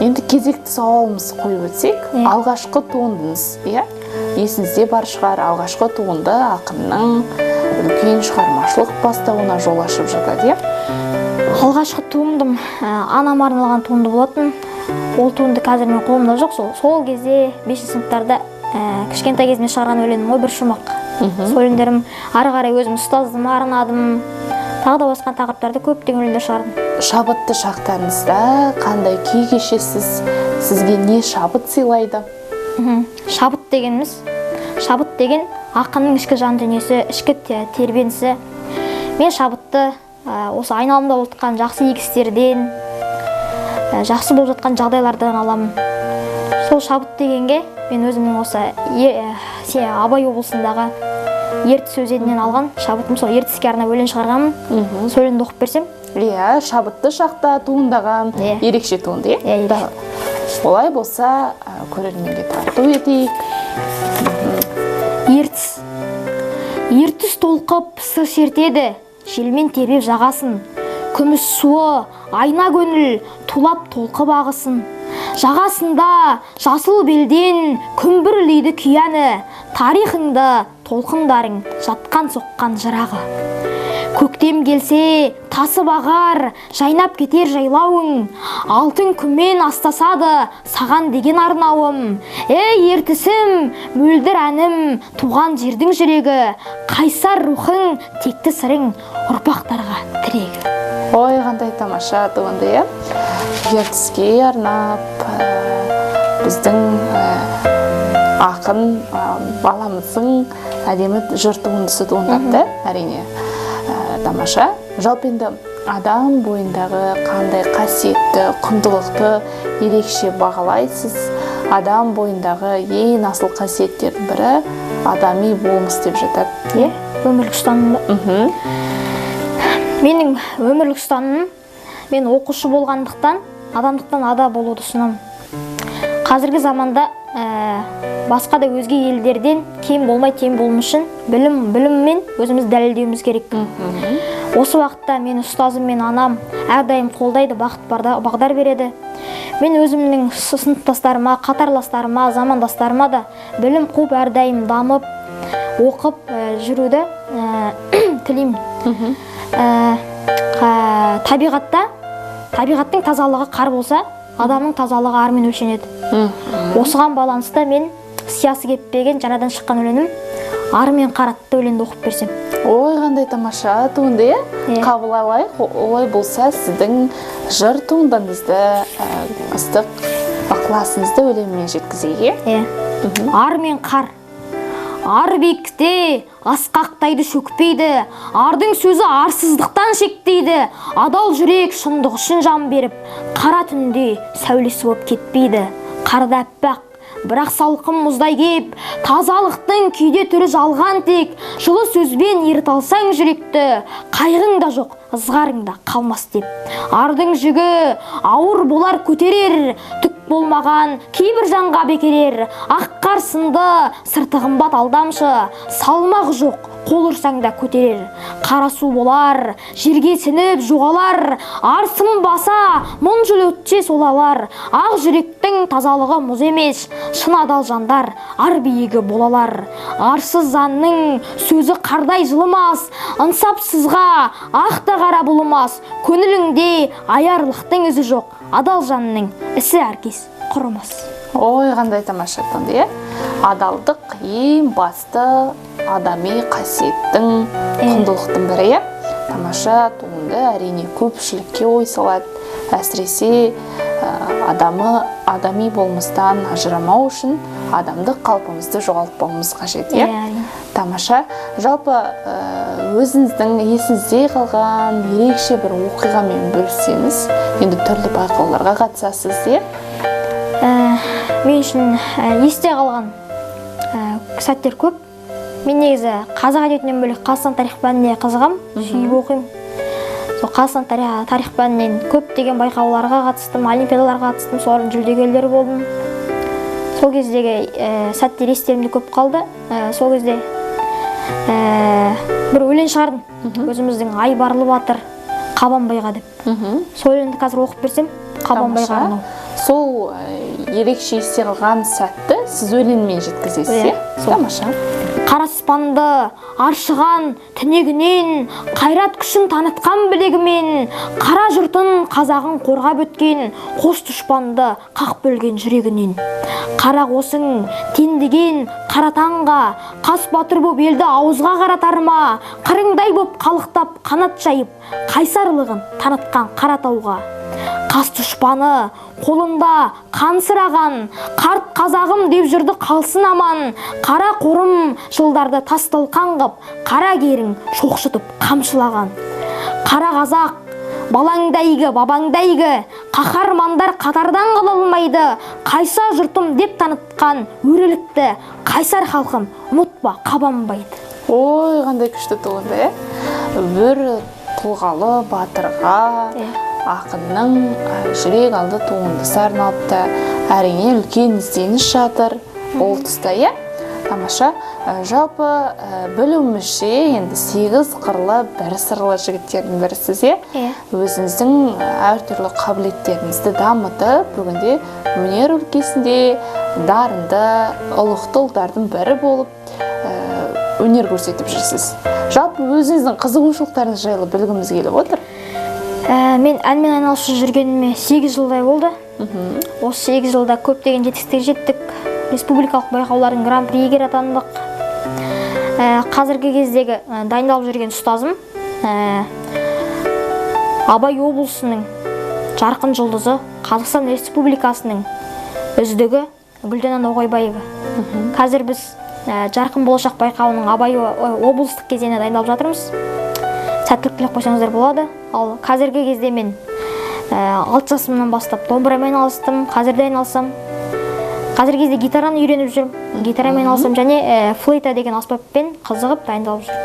Енді кезекті сауалымызды қойып өтсек, алғашқы туындыңыз, иә? Есіңізде бар шығар, алғашқы туынды ақынның үлкен шығармашылық бастауына жол ашып жатады, иә? Алғашқы туындым анама арналған туынды болатын. Ол туынды қазір мен қолымда жоқ. Сол кезде 5 сыныптарда кішкентай кезімде шығарған өлеңім ғой, бір шумақ. Сол өлеңдерім ары қарай өзім ұстазыма арнадым. Тағы да басқа тақырыптарда көптеген өлеңдер шығардым. Шабытты шақтарыңызда қандай күй кешесіз? Сізге не шабыт сыйлайды? Шабыт дегеніміз, шабыт деген ақынның ішкі жан дүниесі, ішкі тербенісі. Мен шабытты осы айналамда болып жатқан жақсы игі істерден, жақсы болып жатқан жағдайлардан аламын. Сол шабыт дегенге мен өзімнің осы Абай облысындағы Ертіс өзенінен алған шабытым, сол Ертіске арнап өлең шығарғанмын. Сол өлеңді оқып берсем. Иә, шабытты шақта туындаған ерекше туынды, иә? Олай болса, көрерменге тарту етейік. Ертіс. Ертіс толқып сыр шертеді, желмен тербеп жағасын. Күміс суы, айна көңіл, тулап толқып ағысын. Жағасында жасыл белден күмбірлейді күй әні, тарихыңды толқындарың жатқан соққан жырағы. Көктем келсе тасып ағар, жайнап кетер жайлауың, алтын күнмен астасады саған деген арнауым. Ей, ертісім, мөлдір әнім, туған жердің жүрегі, қайсар рухың, текті сырың, ұрпақтарға тірегі. Ой, қандай тамаша туынды, иә? Ертіске арнап, біздің ақын баламыздың әдемі жыр туындысы туындапты, әрине. Тамаша. Жалпы енді адам бойындағы қандай қасиетті, құндылықты ерекше бағалайсыз? Адам бойындағы ең асыл қасиеттердің бірі адами болмыс деп жатады. Иә, өмірлік ұстаным. Менің өмірлік ұстанымым, мен оқушы болғандықтан, адамдықтан ада болуды ұсынамын. Қазіргі заманда басқа да өзге елдерден кем болмай тең болу үшін біліммен өзіміз дәлелдеуіміз керек. Осы уақытта мен ұстазым мен анам әрдайым қолдайды, бағдар береді. Мен өзімнің сыныптастарыма, қатарластарыма, замандастарыма да білім қуып әрдайым дамып, оқып жүруді тілеймін. Табиғаттың тазалығы қар болса, адамның тазалығы армен өлшенеді. Осыған байланысты мен сиясы кеппеген жаңадан шыққан өлеңім Ар мен қар атты өлеңді оқып берсем. Ой, қандай тамаша туынды, иә? Қабыл алайық. Олай болса, сіздің жыр туындыңызды, ыстық ықыласыңызды өлеңмен жеткізейік, иә? Ар мен қар. Ар биікте асқақтайды, шөкпейді, ардың сөзі арсыздықтан шектейді, адал жүрек шындық үшін жан беріп, қара түнде сәулесі боп кетпейді. Қарда аппақ, Бірақ салқын мұздай кеп, тазалықтың кейде түрі жалған тек. Жылы сөзбен еріте алсаң жүректі, қайғың да жоқ, ызғарың да қалмас деп. Ардың жүгі ауыр болар көтерер, түк болмаған кейбір жанға бекерер. Ақ қар сынды сырты қымбат алдамшы, салмақ жоқ, қол ұрсаң да көтерер. Қара су болар, жерге сініп жоғалар, ар сынбаса, мың жыл өтсе солалар. Ақ жүректің тазалығы мұз емес, шын адал жандар ар биігі болалар. Арсыз занның сөзі қардай жылымас, ынсапсызға ақ та қара болмас. Көңіліңде аярлықтың ізі жоқ, адал жанның ісі әркез құрымас. Ой, қандай тамаша туынды, иә? Адалдық ең басты адами қасиеттің, құндылықтың бірі, иә? Тамаша туынды, әрине көпшілікке ой салады. Әсіресе адамы адами болмыстан ажырамау үшін адамдық қалпымызды жоғалтпауымыз қажет, иә? Тамаша. Жалпы өзіңіздің есіңізде қалған ерекше бір оқиғамен бөліссеңіз, енді түрлі байқауларға қатысасыз, иә? Мен үшін есте қалған сәттер көп. Мен негізі қазақ әдебиетінен бөлек Қазақстан тарих пәніне қызығам, сүйіп оқимын. Сол Қазақстан тарих пәнінен көптеген байқауларға қатыстым, олимпиадаларға қатыстым, солардың жүлдегерлері болдым. Сол кездегі сәттер естерімде көп қалды. Сол кезде бір өлең шығардым, өзіміздің айбарлы батыр Қабанбайға деп. Сол өлеңді қазір оқып берсем, Қабанбайға арнау. Сол ерекше есте қалған сәтті сіз өлеңмен жеткізесіз, иә? Тамаша. Қара аспанды аршыған түнегінен, қайрат күшін танытқан білегімен, қара жұртын қазағын қорғап өткен, қос дұшпанды қақ бөлген жүрегінен. Қара қосың тендеген қара таңға, қас батыр боп елді ауызға қаратар ма, қырыңдай боп қалықтап қанат жайып, қайсарлығын танытқан қара тауға. Қас дұшпаны қолында қансыраған, қарт қазағым деп жүрді қалсын аман, қара қорым жылдарды тас талқан қып, қара керің шоқшытып қамшылаған. Қара қазақ балаңда игі, бабаңда игі, қаһармандар қатардан қала алмайды, қайса жұртым деп танытқан өрелікті, қайсар халқым ұмытпа Қабанбайды. Ой, қандай күшті туынды, бір тұлғалы батырға ақынның жүрек алды туындысы арналыпты. Әрине үлкен ізденіс жатыр бұл тұста, иә? Тамаша. Жалпы білуімізше енді 8 қырлы бір сырлы жігіттердің бірісіз, иә? Өзіңіздің әртүрлі қабілеттеріңізді дамытып, бүгінде өнер өлкесінде дарынды, ұлықты ұлдардың бірі болып өнер көрсетіп жүрсіз. Жалпы өзіңіздің қызығушылықтарыңыз жайлы білгіміз келіп отыр. Мен әнмен айналысып жүргеніме 8 жылдай болды. Осы 8 жылда көптеген жетістікке жеттік. Республикалық байқаулардың гран-при иегері атандық. Қазіргі кездегі дайындалып жүрген ұстазым Абай облысының жарқын жұлдызы, Қазақстан Республикасының үздігі Гүлдана Ноғайбаева. Қазір біз жарқын болашақ байқауының Абай облыстық кезеңіне дайындалып жатырмыз. Сәттілік тілеп қойсаңыздар болады. Ал қазіргі кезде мен 6 жасымнан бастап домбырамен айналыстым, қазір де айналысам. Қазіргі кезде гитараны үйреніп жүрмін, гитарамен айналысам және флейта деген аспаппен қызығып дайындалып жүрмін.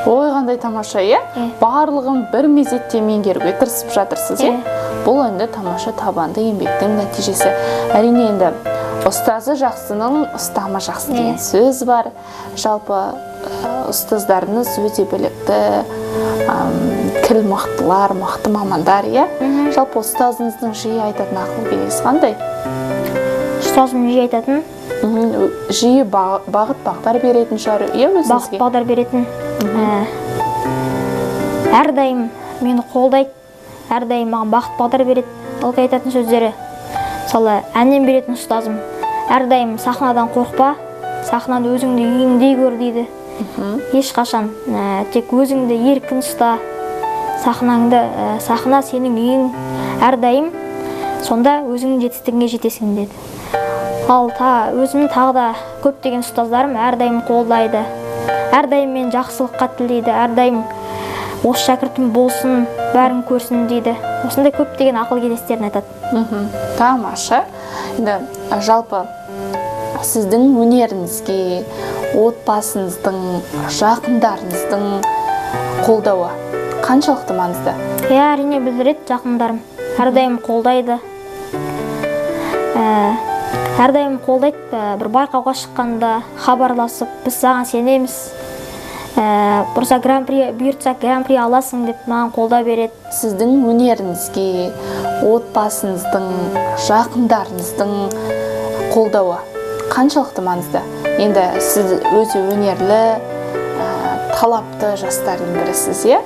Ой, қандай тамаша, иә? Барлығын бір мезетте меңгеруге тырысып жатырсыз, иә? Бұл енді тамаша табанды еңбектің нәтижесі. Әрине енді ұстазы жақсының ұстамы жақсы деген сөз бар. Жалпы ұстаздарыңыз өте білікті, кіл мықтылар, мықты мамандар, иә? Жалпы ұстазыңыздың жиі айтатын ақыл кеңесі қандай? Ұстазым жиі айтатын? Жиі бағыт бағдар беретін шығар, иә, өзіңізге? Бағыт бағдар беретін. Әрдайым мені қолдайды, әрдайым маған бағыт бағдар береді. Ылғи айтатын сөздері, мысалы, әннен беретін ұстазым, әрдайым сахнадан қорықпа, сахнаны өзіңді үйіңдей көр дейді. Ешқашан тек өзіңді еркін ұста, сахнаңды, сахна сенің үйің, әрдайым сонда өзіңнің жетістігіңе жетесің деді. Ал өзімнің тағы да көптеген ұстаздарым әрдайым қолдайды, әрдайым мен жақсылыққа тілейді, әрдайым осы шәкіртім болсын, бәрін көрсін дейді. Осындай көптеген ақыл кеңестерін айтады. Тамаша. Енді жалпы Сіздің өнеріңізге отбасыңыздың, жақындарыңыздың қолдауы қаншалықты маңызды? Иә, әрине білдіреді жақындарым. Әрдайым қолдайды. Әрдайым қолдайды. Бір байқауға шыққанда хабарласып, біз саған сенеміз. Бұрса гран-при, бұйыртса гран-при аласың деп маған қолдау береді. Сіздің өнеріңізге отбасыңыздың, жақындарыңыздың қолдауы қаншалықты маңызды? Енді сіз өте өнерлі, талапты жастардың бірісіз, иә?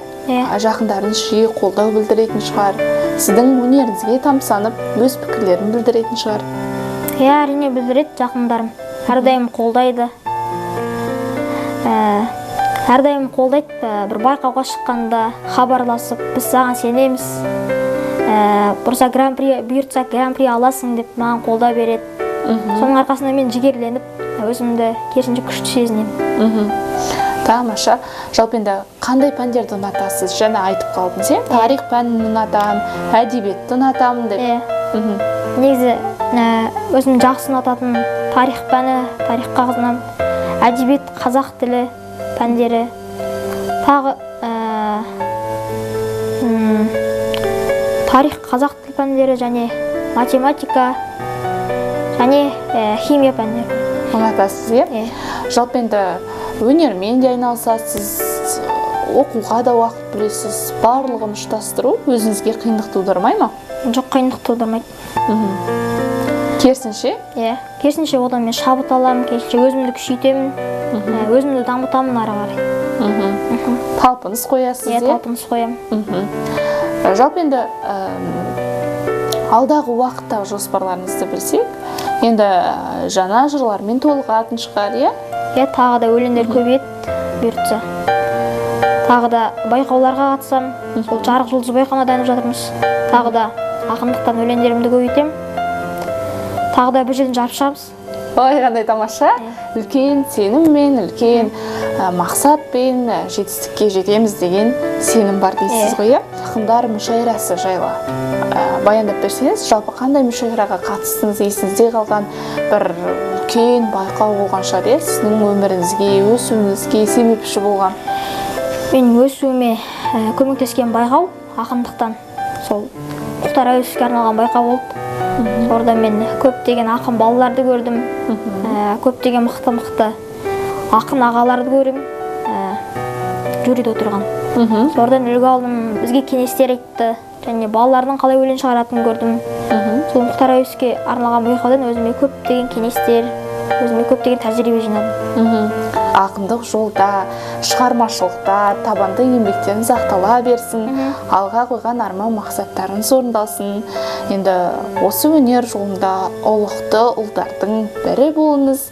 Жақындарыңыз жиі қолдау білдіретін шығар. Сіздің өнеріңізге тамсанып, өз пікірлерін білдіретін шығар. Иә, әрине білдіреді жақындарым. Әрдайым қолдайды. Әрдайым қолдайды. Бір байқауға шыққанда хабарласып, біз саған сенеміз. Бұрса гран-при, бұйыртса гран-при аласың деп маған қолдау береді. Соның арқасында мен жігерленіп, өзімді керісінше күшті сезінемін. Тамаша. Жалпы енді қандай пәндерді ұнатасыз? Жаңа айтып қалдыңыз, иә? Тарих пәнін ұнатамын, әдебиетті ұнатамын деп. Иә. Негізі өзім жақсы ұнататын тарих пәні, тарихқа қызығамын, әдебиет, қазақ тілі пәндері, тағы тарих, қазақ тілі пәндері және математика және химия пәндері. Ұнатасыз, иә? Жалпы енді өнермен де айналысасыз, оқуға да уақыт бөлесіз, барлығын ұштастыру өзіңізге қиындық тудырмай ма? Жоқ, қиындық тудырмайды. Керісінше? Иә, керісінше одан мен шабыт аламын, керісінше өзімді күшейтемін, өзімді дамытамын ары қарай. Талпыныс қоясыз, иә? Талпыныс қоямын. Жалпы енді алдағы уақыттағы жоспарларыңызды білсек, енді жаңа жырлармен толығатын шығар, иә? Иә, тағы да өлеңдер көбейеді, бұйыртса. Тағы да байқауларға қатысам, сол Жарық жұлдыз байқауына дайындап жатырмыз. Тағы да ақындықтан өлеңдерімді көбейтемін. Тағы да бір жерден жарып шығамыз. Ой, қандай тамаша! Үлкен сеніммен, үлкен мақсатпен жетістікке жетеміз деген сенім бар дейсіз ғой, иә? Ақындар мүшәйрасы жайлы баяндап берсеңіз, жалпы қандай мүшәйраға қатыстыңыз, есіңізде қалған бір үлкен байқау болған шығар, иә? Сіздің өміріңізге, өсуіңізге себепші болған. Менің өсуіме көмектескен байқау ақындықтан сол Мұхтар Әуезовке арналған байқау болды. Орда мен көптеген ақын балаларды көрдім, көптеген мықты-мықты ақын ағаларды көрдім, жюриде отырған. Солардан үлгі алдым, бізге кеңестер айтты, және балалардың қалай өлең шығаратынын көрдім. Сол Мұхтар Әуезовке арналған байқаудан өзіме көптеген кеңестер, өзіме көптеген тәжірибе жинадым. Ақындық жолда, шығармашылықта табанды еңбектеріңіз ақтала берсін, алға қойған арман мақсаттарыңыз орындалсын. Енді осы өнер жолында ұлықты ұлдардың бірі болыңыз.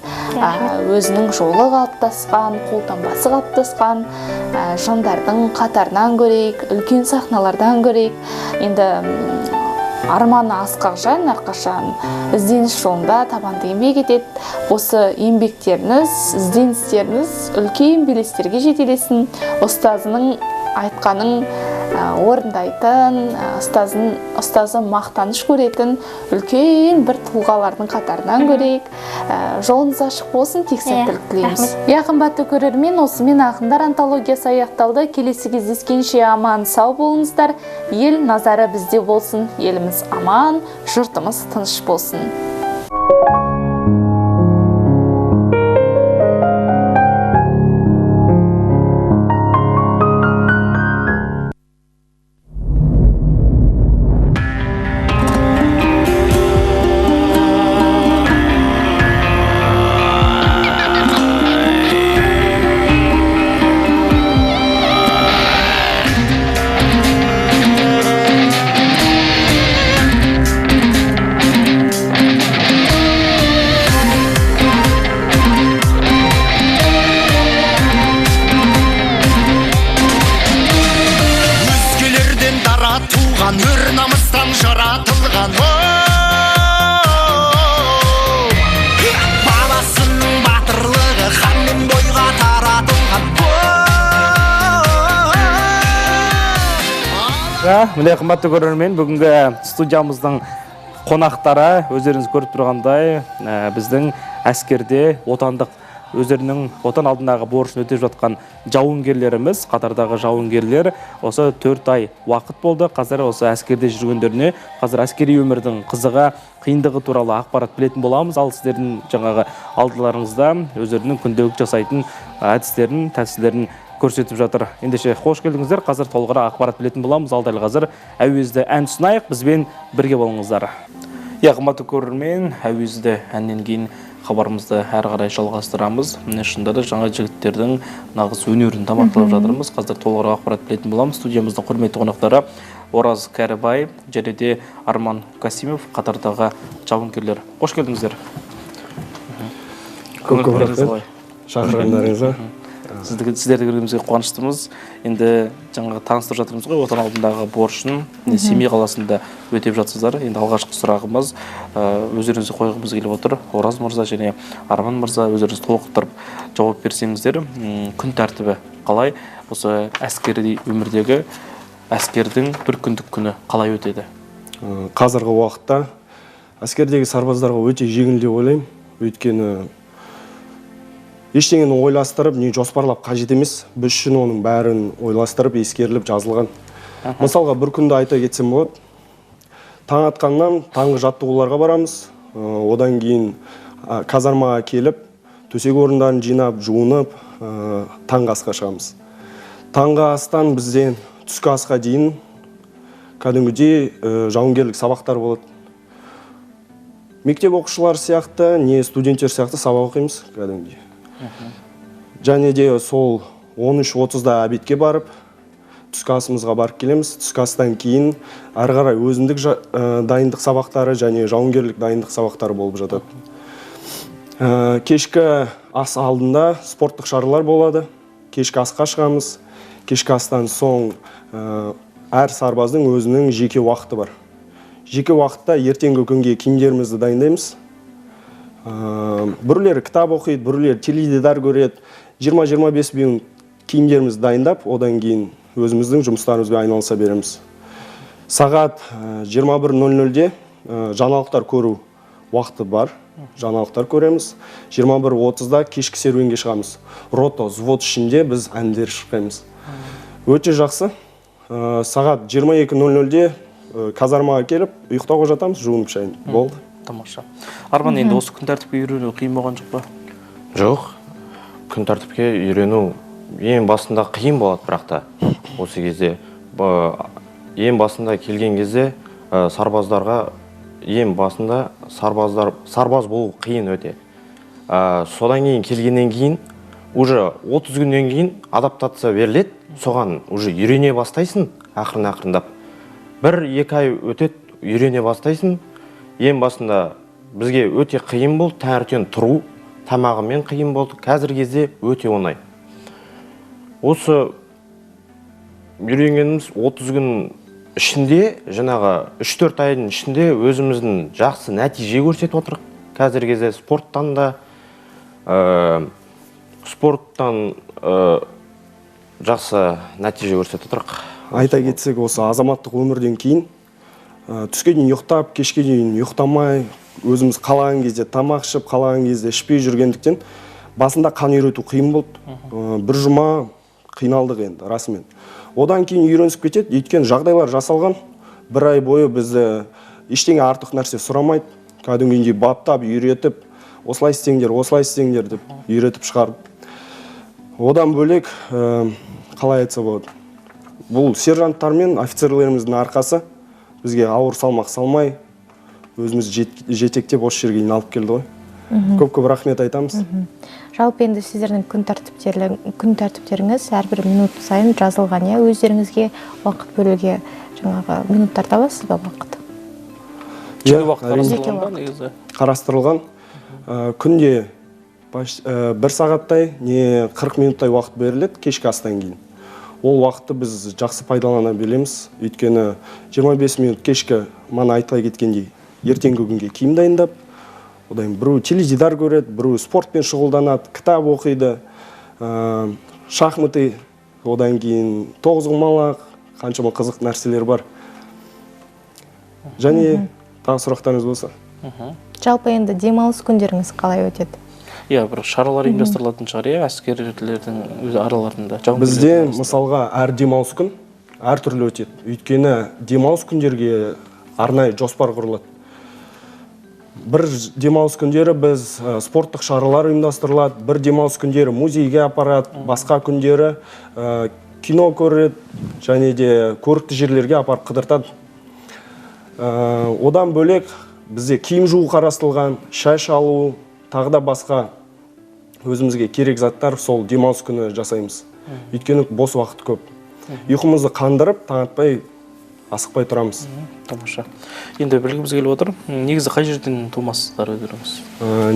Өзінің жолы қалыптасқан, қолтаңбасы қалыптасқан жандардың қатарынан көрейік, үлкен сахналардан көрейік. Енді арманы асқақ жан әрқашан ізденіс жолында табанды еңбек етеді. Осы еңбектеріңіз, ізденістеріңіз үлкен белестерге жетелесін. Ұстазының айтқанын орындайтын, ұстазы мақтаныш көретін үлкен бір тұлғалардың қатарынан көрейік. Жолыңыз ашық болсын, тек сәттілік тілейміз. Иә, қымбатты көрермен, осымен ақындар антологиясы аяқталды. Келесі кездескенше аман сау болыңыздар. Ел назары бізде болсын, еліміз аман, жұртымыз тыныш болсын. Міне, қымбатты көрермен, бүгінгі студиямыздың қонақтары өздеріңіз көріп тұрғандай, біздің әскерде отандық өздерінің отан алдындағы борышын өтеп жатқан жауынгерлеріміз, қатардағы жауынгерлер осы 4 ай уақыт болды. Қазір осы әскерде жүргендеріне, қазір әскери өмірдің қызығы, қиындығы туралы ақпарат білетін боламыз. Ал сіздердің жаңағы алдыларыңызда өздерінің күнделік жасайтын әдістерін, тәсілдерін көрсетіп жатыр. Ендеше қош келдіңіздер. Қазір толығырақ ақпарат білетін боламыз. Ал дәл қазір әуезді ән ұсынайық, бізбен бірге болыңыздар. Иә, қымбатты көрермен, әуезді әннен кейін хабарымызды әрі қарай жалғастырамыз. Міне, шынында да жаңа жігіттердің нағыз өнерін тамашалап жатырмыз. Қазір толығырақ ақпарат білетін боламыз. Студиямыздың құрметті қонақтары Ораз Кәрібай және де Арман Касимов, қатардағы жауынгерлер. Қош келдіңіздер. Көп көп рахмет шақырғандарыңызға. Сіздерді көргенімізге қуаныштымыз. Енді жаңағы таныстырып жатырмыз ғой, отан алдындағы борышын Семей қаласында өтеп жатсыздар. Енді алғашқы сұрағымыз өздеріңізге қойғымыз келіп отыр. Ораз мырза және Арман мырза, өздеріңіз толықтырып жауап берсеңіздер, күн тәртібі қалай? Осы әскери өмірдегі әскердің бір күндік күні қалай өтеді? Қазіргі уақытта әскердегі сарбаздарға өте жеңіл деп ойлаймын. Өйткені ештеңені ойластырып, не жоспарлап қажет емес. Біз үшін оның бәрін ойластырып, ескеріліп жазылған. Мысалға, бір күнді айта кетсем болады. Таң атқаннан таңғы жаттығуларға барамыз. Одан кейін казармаға келіп, төсек орындарын жинап, жуынып, таңғы асқа шығамыз. Таңғы астан бізден түскі асқа дейін кәдімгідей жауынгерлік сабақтар болады. Мектеп оқушылары сияқты, не студенттер сияқты сабақ оқимыз кәдімгідей. Және де сол 13:30-да обедке барып, түскі асымызға барып келеміз. Түскі астан кейін әрі қарай өзіндік дайындық сабақтары және жауынгерлік дайындық сабақтары болып жатады. Кешкі ас алдында спорттық шаралар болады. Кешкі асқа шығамыз. Кешкі астан соң әр сарбаздың өзінің жеке уақыты бар. Жеке уақытта ертеңгі күнге киімдерімізді дайындаймыз. Біреулері кітап оқиды, біреулері теледидар көреді. 20-25 минут киімдерімізді дайындап, одан кейін өзіміздің жұмыстарымызбен айналыса береміз. Сағат 21:00-де жаңалықтар көру уақыты бар. Жаңалықтар көреміз. 21:30-да кешкі серуенге шығамыз. Рота, взвод ішінде біз әндер шырқаймыз. Өте жақсы. Сағат 22:00-де казармаға келіп, ұйықтауға жатамыз, жуынып шайынып. Болды. Тамаша. Арман, енді осы күн тәртіпке үйрену қиын болған жоқ па? Жоқ. Күн тәртіпке үйрену ең басында қиын болады, бірақ та осы кезде ең басында келген кезде сарбаздарға ең басында сарбаз болу қиын өте. Содан кейін келгеннен кейін уже 30 күннен кейін адаптация беріледі, соған уже үйрене бастайсың ақырын-ақырындап. 1-2 ай өтеді, үйрене бастайсың. Ең басында бізге өте қиын болды, таңертең тұру, тамағымен қиын болды. Қазіргі кезде өте оңай. Осы үйренгеніміз 30 күн ішінде, жаңағы 3-4 айдың ішінде өзіміздің жақсы нәтиже көрсетіп отырық. Қазіргі кезде спорттан да, жақсы нәтиже көрсетіп отырық. Айта кетсек, осы азаматтық өмірден кейін түске дейін ұйықтап, кешке дейін ұйықтамай, өзіміз қалаған кезде тамақ ішіп, қалаған кезде ішпей жүргендіктен басында қан үйрету қиын болды. Бір жұма қиналдық енді, расымен. Одан кейін үйренісіп кетеді, өйткені жағдайлар жасалған. Бір ай бойы бізді ештеңе артық нәрсе сұрамайды. Кәдімгідей баптап, үйретіп, осылай істеңдер, осылай істеңдер деп үйретіп шығарып. Одан бөлек, қалай айтса болады, бұл сержанттар мен офицерлеріміздің арқасы бізге ауыр салмақ салмай, өзіміз жетектеп осы жерге дейін алып келді ғой. Көп-көп рахмет айтамыз. Жалпы енді сіздердің күн тәртіптеріңіз әрбір минут сайын жазылған, иә? Өздеріңізге уақыт бөлуге жаңағы минуттар табасыз ба, уақыт? Жеке уақыт қарастырылған ба негізі? Қарастырылған. Күнде 1 сағаттай, не 40 минуттай уақыт беріледі кешкі астан кейін. Ол уақытты біз жақсы пайдалана білеміз. Өйткені 25 минут кешкі, мана айта кеткендей, ертеңгі күнге киім дайындап, одан біреу теледидар көреді, біреу спортпен шұғылданады, кітап оқиды, шахматы, одан кейін тоғызқұмалақ, қаншама қызық нәрселер бар. Және Тағы сұрақтарыңыз болса? Жалпы енді демалыс күндеріңіз қалай өтеді? Иә, бір шаралар ұйымдастырылатын шығар, иә, әскерлердің өз араларында. Бізде мысалға әр демалыс күн әртүрлі өтеді. Өйткені демалыс күндерге арнайы жоспар құрылады. Бір демалыс күндері біз спорттық шаралар ұйымдастырылады, бір демалыс күндері музейге апарады, басқа күндері кино көреді және де көрікті жерлерге апарып қыдыртады. Одан бөлек бізде киім жуу қарастырылған, шаш алу, тағы да басқа өзімізге керек заттар сол демалыс күні жасаймыз. Өйткені бос уақыт көп. Ұйқымызды қандырып, таң атпай, асықпай тұрамыз. Тамаша. Енді білгіміз келіп отыр. Негізі қай жерден тумасыздар өздеріңіз?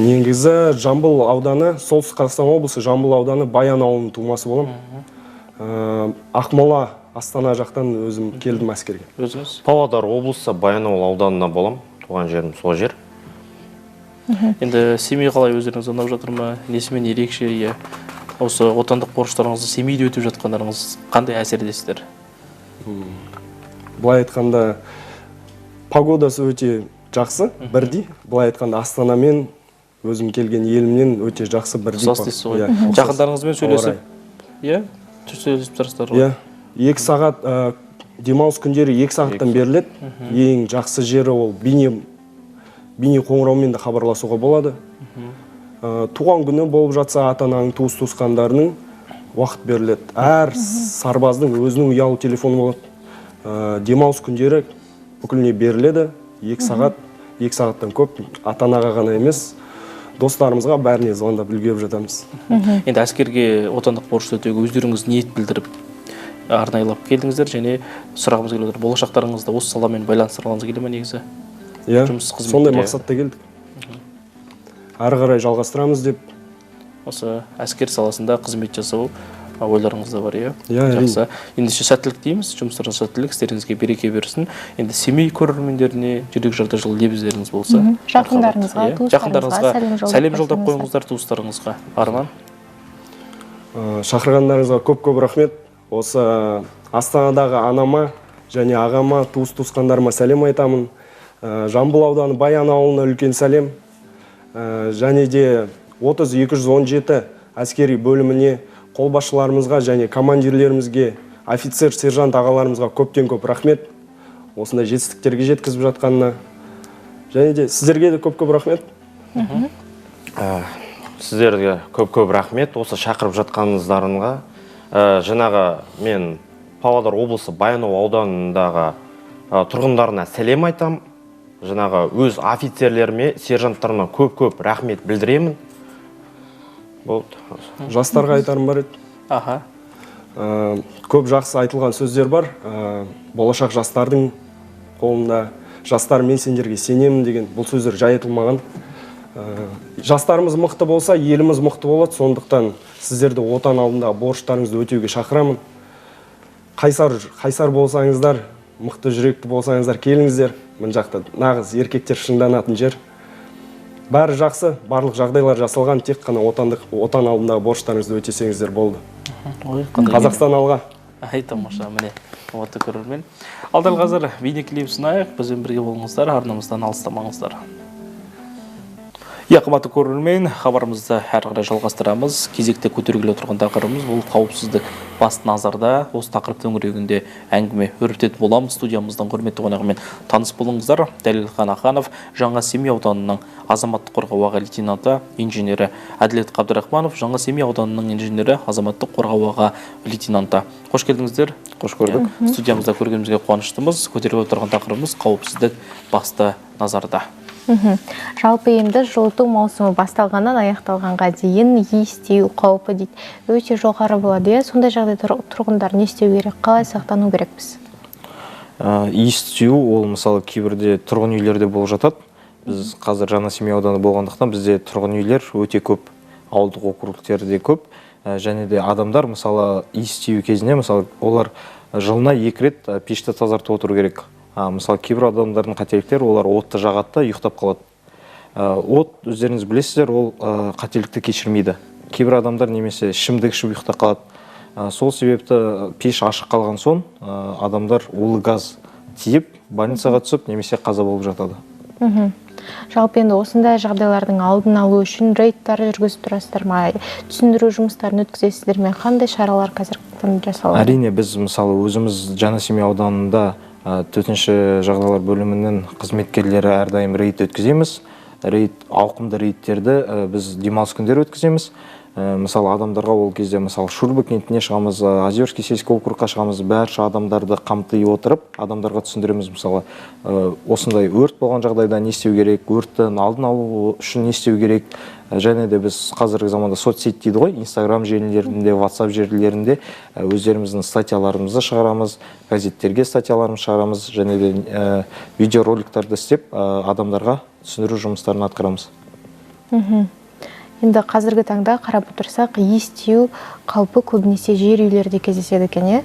Негізі Жамбыл ауданы, Солтүстік Қазақстан облысы Жамбыл ауданы Баян ауылының тумасы боламын. Ақмола, Астана жақтан өзім келдім әскерге. Өзіңіз? Павлодар облысы Баянауыл ауданына болам. Туған жерім сол жер. Енді Семей қалай өздеріңіз ұнап жатыр ма? Несімен ерекше? Осы отандық борыштарыңызды Семейде өтіп жатқандарыңыз қандай әсер етесіздер? Былай айтқанда, погодасы өте жақсы, бірдей. Былай айтқанда, Астанамен, өзім келген елімнен өте жақсы бірдей. Ұқсас дейсіз ғой. Жақындарыңызбен сөйлесіп, иә, сөйлесіп тұрасыздар ғой. Иә, 2 сағат, демалыс күндері 2 сағаттан беріледі. Ең жақсы жері ол бейне қоңыраумен де хабарласуға болады. Туған күні болып жатса, ата-ананың, туыс-туысқандарының уақыт беріледі. Әр сарбаздың өзінің ұялы телефоны болады. Демалыс күндері бүкіліне беріледі. 2 сағат, 2 сағаттан көп ата-анаға ғана емес, достарымызға бәріне звондап үлгеріп жатамыз. Енді әскерге отандық борышты өтеуге өздеріңіз ниет білдіріп арнайылап келдіңіздер, және сұрағымыз келіп отыр, болашақтарыңызды осы саламен байланыстырғыңыз келе ме негізі? Иә, сондай мақсатта келдік. Әрі қарай жалғастырамыз деп. Осы әскер саласында қызмет жасау ойларыңызда бар, иә? Иә, жақсы. Ендеше сәттілік дейміз, жұмыстарыңызға сәттілік, істеріңізге береке берсін. Енді Семей көрермендеріне жүрек жарты жыл лебіздеріңіз болса, жақындарыңызға, туыстарыңызға сәлем жолдап қойыңыздар, туыстарыңызға. Арман. Шақырғандарыңызға көп-көп рахмет. Осы Астанадағы анама және ағама, туыс-туысқандарыма сәлем айтамын. Жамбыл ауданы Баян ауылына үлкен сәлем. Және де 30-217 әскери бөліміне, қолбасшыларымызға және командирлерімізге, офицер, сержант ағаларымызға көптен көп рахмет. Осындай жетістіктерге жеткізіп жатқанына. Және де сіздерге де көп-көп рахмет. Сіздерге көп-көп рахмет осы шақырып жатқаныңыздарыңға. Жаңағы мен Павлодар облысы Баянауыл ауданындағы тұрғындарына сәлем айтам. Жаңағы өз офицерлеріме, сержанттарыма көп-көп рахмет білдіремін. Болды. Жастарға айтарым бар еді. Аха. Көп жақсы айтылған сөздер бар. Болашақ жастардың қолында, жастар мен сендерге сенемін деген бұл сөздер жай айтылмаған. Жастарымыз мықты болса, еліміз мықты болады. Сондықтан сіздерді отан алдындағы борыштарыңызды өтеуге шақырамын. Қайсар болсаңыздар, мықты жүректі болсаңыздар, келіңіздер. Мына жақта нағыз еркектер шыңданатын жер. Бәрі жақсы, барлық жағдайлар жасалған, тек қана отан алдындағы борыштарыңызды өтесеңіздер болды. Қазақстан алға. Ай, тамаша, міне, қымбатты көрермен. Ал дәл қазір бейнеклип ұсынайық, бізбен бірге болыңыздар, арнамыздан алыстамаңыздар. Қымбатты көрермен, хабарымызды әрі қарай жалғастырамыз. Кезекте көтергілі отырған тақырыбымыз бұл қауіпсіздік бас назарда. Осы тақырып төңірегінде әңгіме өрбітетін боламыз. Студиямыздың құрметті қонағымен таныс болыңыздар. Дәлелхан Аханов, Жаңа Семей ауданының азаматтық қорғау аға лейтенанты, инженері. Әділет Қабдырахманов, Жаңа Семей ауданының инженері, азаматтық қорғау аға лейтенанты. Қош келдіңіздер. Қош көрдік. Студиямызда көргенімізге қуаныштымыз. Көтеріп отырған тақырыбымыз қауіпсіздік басты назарда. Жалпы енді жылыту маусымы басталғаннан аяқталғанға дейін иіс тию қаупі дейді өте жоғары болады, иә? Сондай жағдайда тұрғындар не істеу керек, қалай сақтану керекпіз? Иіс тию ол мысалы кейбірде тұрғын үйлерде болып жатады. Біз қазір Жаңа Семей ауданы болғандықтан бізде тұрғын үйлер өте көп, ауылдық округтері де көп. Және де адамдар мысалы иіс тию кезінде мысалы олар жылына 2 рет пешті тазартып отыру керек. Мысалы кейбір адамдардың қателіктері, олар отты жағады да ұйықтап қалады. От, өздеріңіз білесіздер, ол қателікті кешірмейді. Кейбір адамдар немесе ішімдік ішіп ұйықтап қалады. Сол себепті пеш ашық қалған соң адамдар улы газ тиіп, больницаға түсіп, немесе қаза болып жатады. Жалпы енді осындай жағдайлардың алдын алу үшін рейдтар жүргізіп тұрасыздар ма? Түсіндіру жұмыстарын өткізесіздер ме? Қандай шаралар қазіргі таңда жасалады? Әрине, біз мысалы өзіміз Жаңа Семей ауданында төтенше жағдайлар бөлімінің қызметкерлері әрдайым рейд өткіземіз. Ауқымды рейдтерді біз демалыс күндері өткіземіз. Мысалы, адамдарға ол кезде, мысалы, Шүрбі кентіне шығамыз, Озерский сельский округқа шығамыз, барша адамдарды қамти отырып, адамдарға түсіндіреміз, мысалы, осындай өрт болған жағдайда не істеу керек, өрттің алдын алу үшін не істеу керек. Және де біз қазіргі заманда соцсет дейді ғой, Инстаграм желілерінде, WhatsApp желілерінде өздеріміздің статьяларымызды шығарамыз, газеттерге статьяларымызды шығарамыз, және де видеороликтарды істеп, адамдарға түсіндіру жұмыстарын атқарамыз. Енді қазіргі таңда қарап отырсақ, иіс тию қалпы көбінесе жер үйлерде кездеседі екен, е?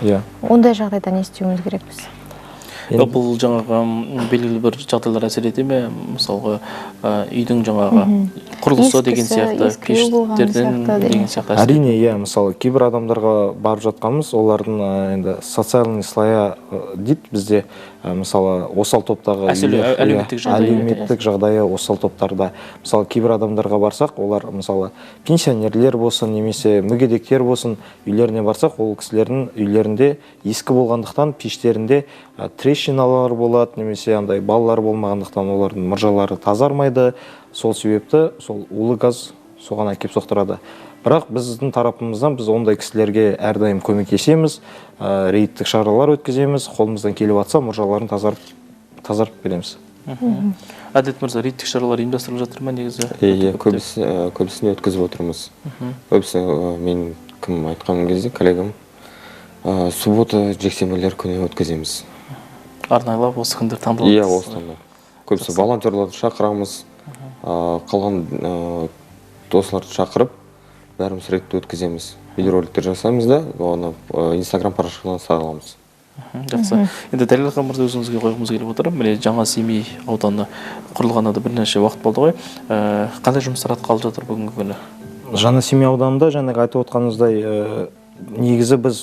Иә. Ондай жағдайда не істеуіміз керекпіз? Бұл жаңағы белгілі бір жағдайлар әсер ете ме? Мысалға, үйдің жаңағы құрылысы деген сияқты, пештерден деген сияқты. Әрине, иә, мысалы, кейбір адамдарға барып жатқанымыз, олардың енді социальный слоя дейді бізде, мысалы, осал топтағы әлеуметтік жағдайы осал топтарда. Мысалы, кейбір адамдарға барсақ, олар, мысалы, пенсионерлер болсын, немесе мүгедектер болсын, үйлеріне барсақ, ол кісілердің үйлерінде ескі болғандықтан пештерінде трещиналар болады, немесе андай балалар болмағандықтан олардың мұржалары тазармайды. Сол себепті сол улы газ соған әкеп соқтырады. Бірақ біздің тарапымыздан біз ондай кісілерге әрдайым көмектесеміз, рейдтік шаралар өткіземіз, қолымыздан келіп атса мұржаларын тазарып береміз. Әділет мырза, рейдтік шаралар ұйымдастырылып жатыр ма негізі? Иә, көбісін өткізіп отырмыз. Көбісі мен кім айтқан кезде коллегам суббота, жексенбілер күні өткіземіз. Арнайлап осы күндер таңдалады? Иә, осы таңда. Көбісі волонтерларды шақырамыз, қалған достарды шақырып, бәріміз рейдті өткіземіз. Видеороликтер жасаймыз да, оны Инстаграм парақшасына саламыз. Жақсы. Енді Дәлелхан мырза, өзіңізге қойғымыз келіп отыр. Міне, Жаңа Семей ауданы құрылғанына да бірнеше уақыт болды ғой. Қандай жұмыстар атқарылып жатыр бүгінгі күні? Жаңа Семей ауданында, жаңағы айтып отқанымыздай, негізі біз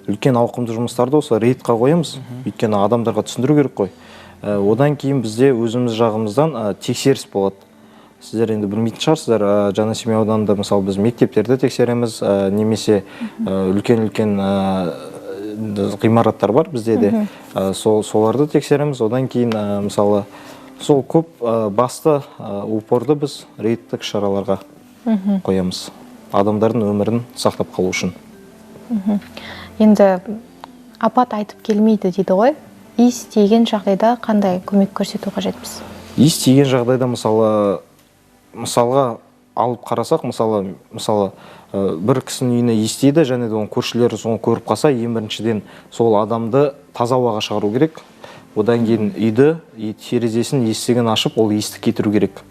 үлкен ауқымды жұмыстарды осы рейдқа қоямыз. Өйткені адамдарға түсіндіру керек қой. Одан кейін бізде өзіміз жағымыздан тексеріс болады. Сіздер енді білмейтін шығарсыздар, Жаңа Семей ауданында, мысалы, біз мектептерді тексереміз, немесе үлкен-үлкен ғимараттар бар бізде де, соларды тексереміз. Одан кейін, мысалы, сол көп басты упорды біз рейдтік шараларға қоямыз, адамдардың өмірін сақтап қалу үшін. Енді апат айтып келмейді дейді ғой. Иіс тиген жағдайда қандай көмек көрсету қажетпіз? Иіс тиген жағдайда, мысалы, мысалға алып қарасақ, мысалы, бір кісінің үйіне иіс тиді, және де оның көршілері соны көріп қалса, ең біріншіден сол адамды таза ауаға шығару керек. Одан кейін үйді, терезесін, есігін ашып, ол иісті кетіру керек.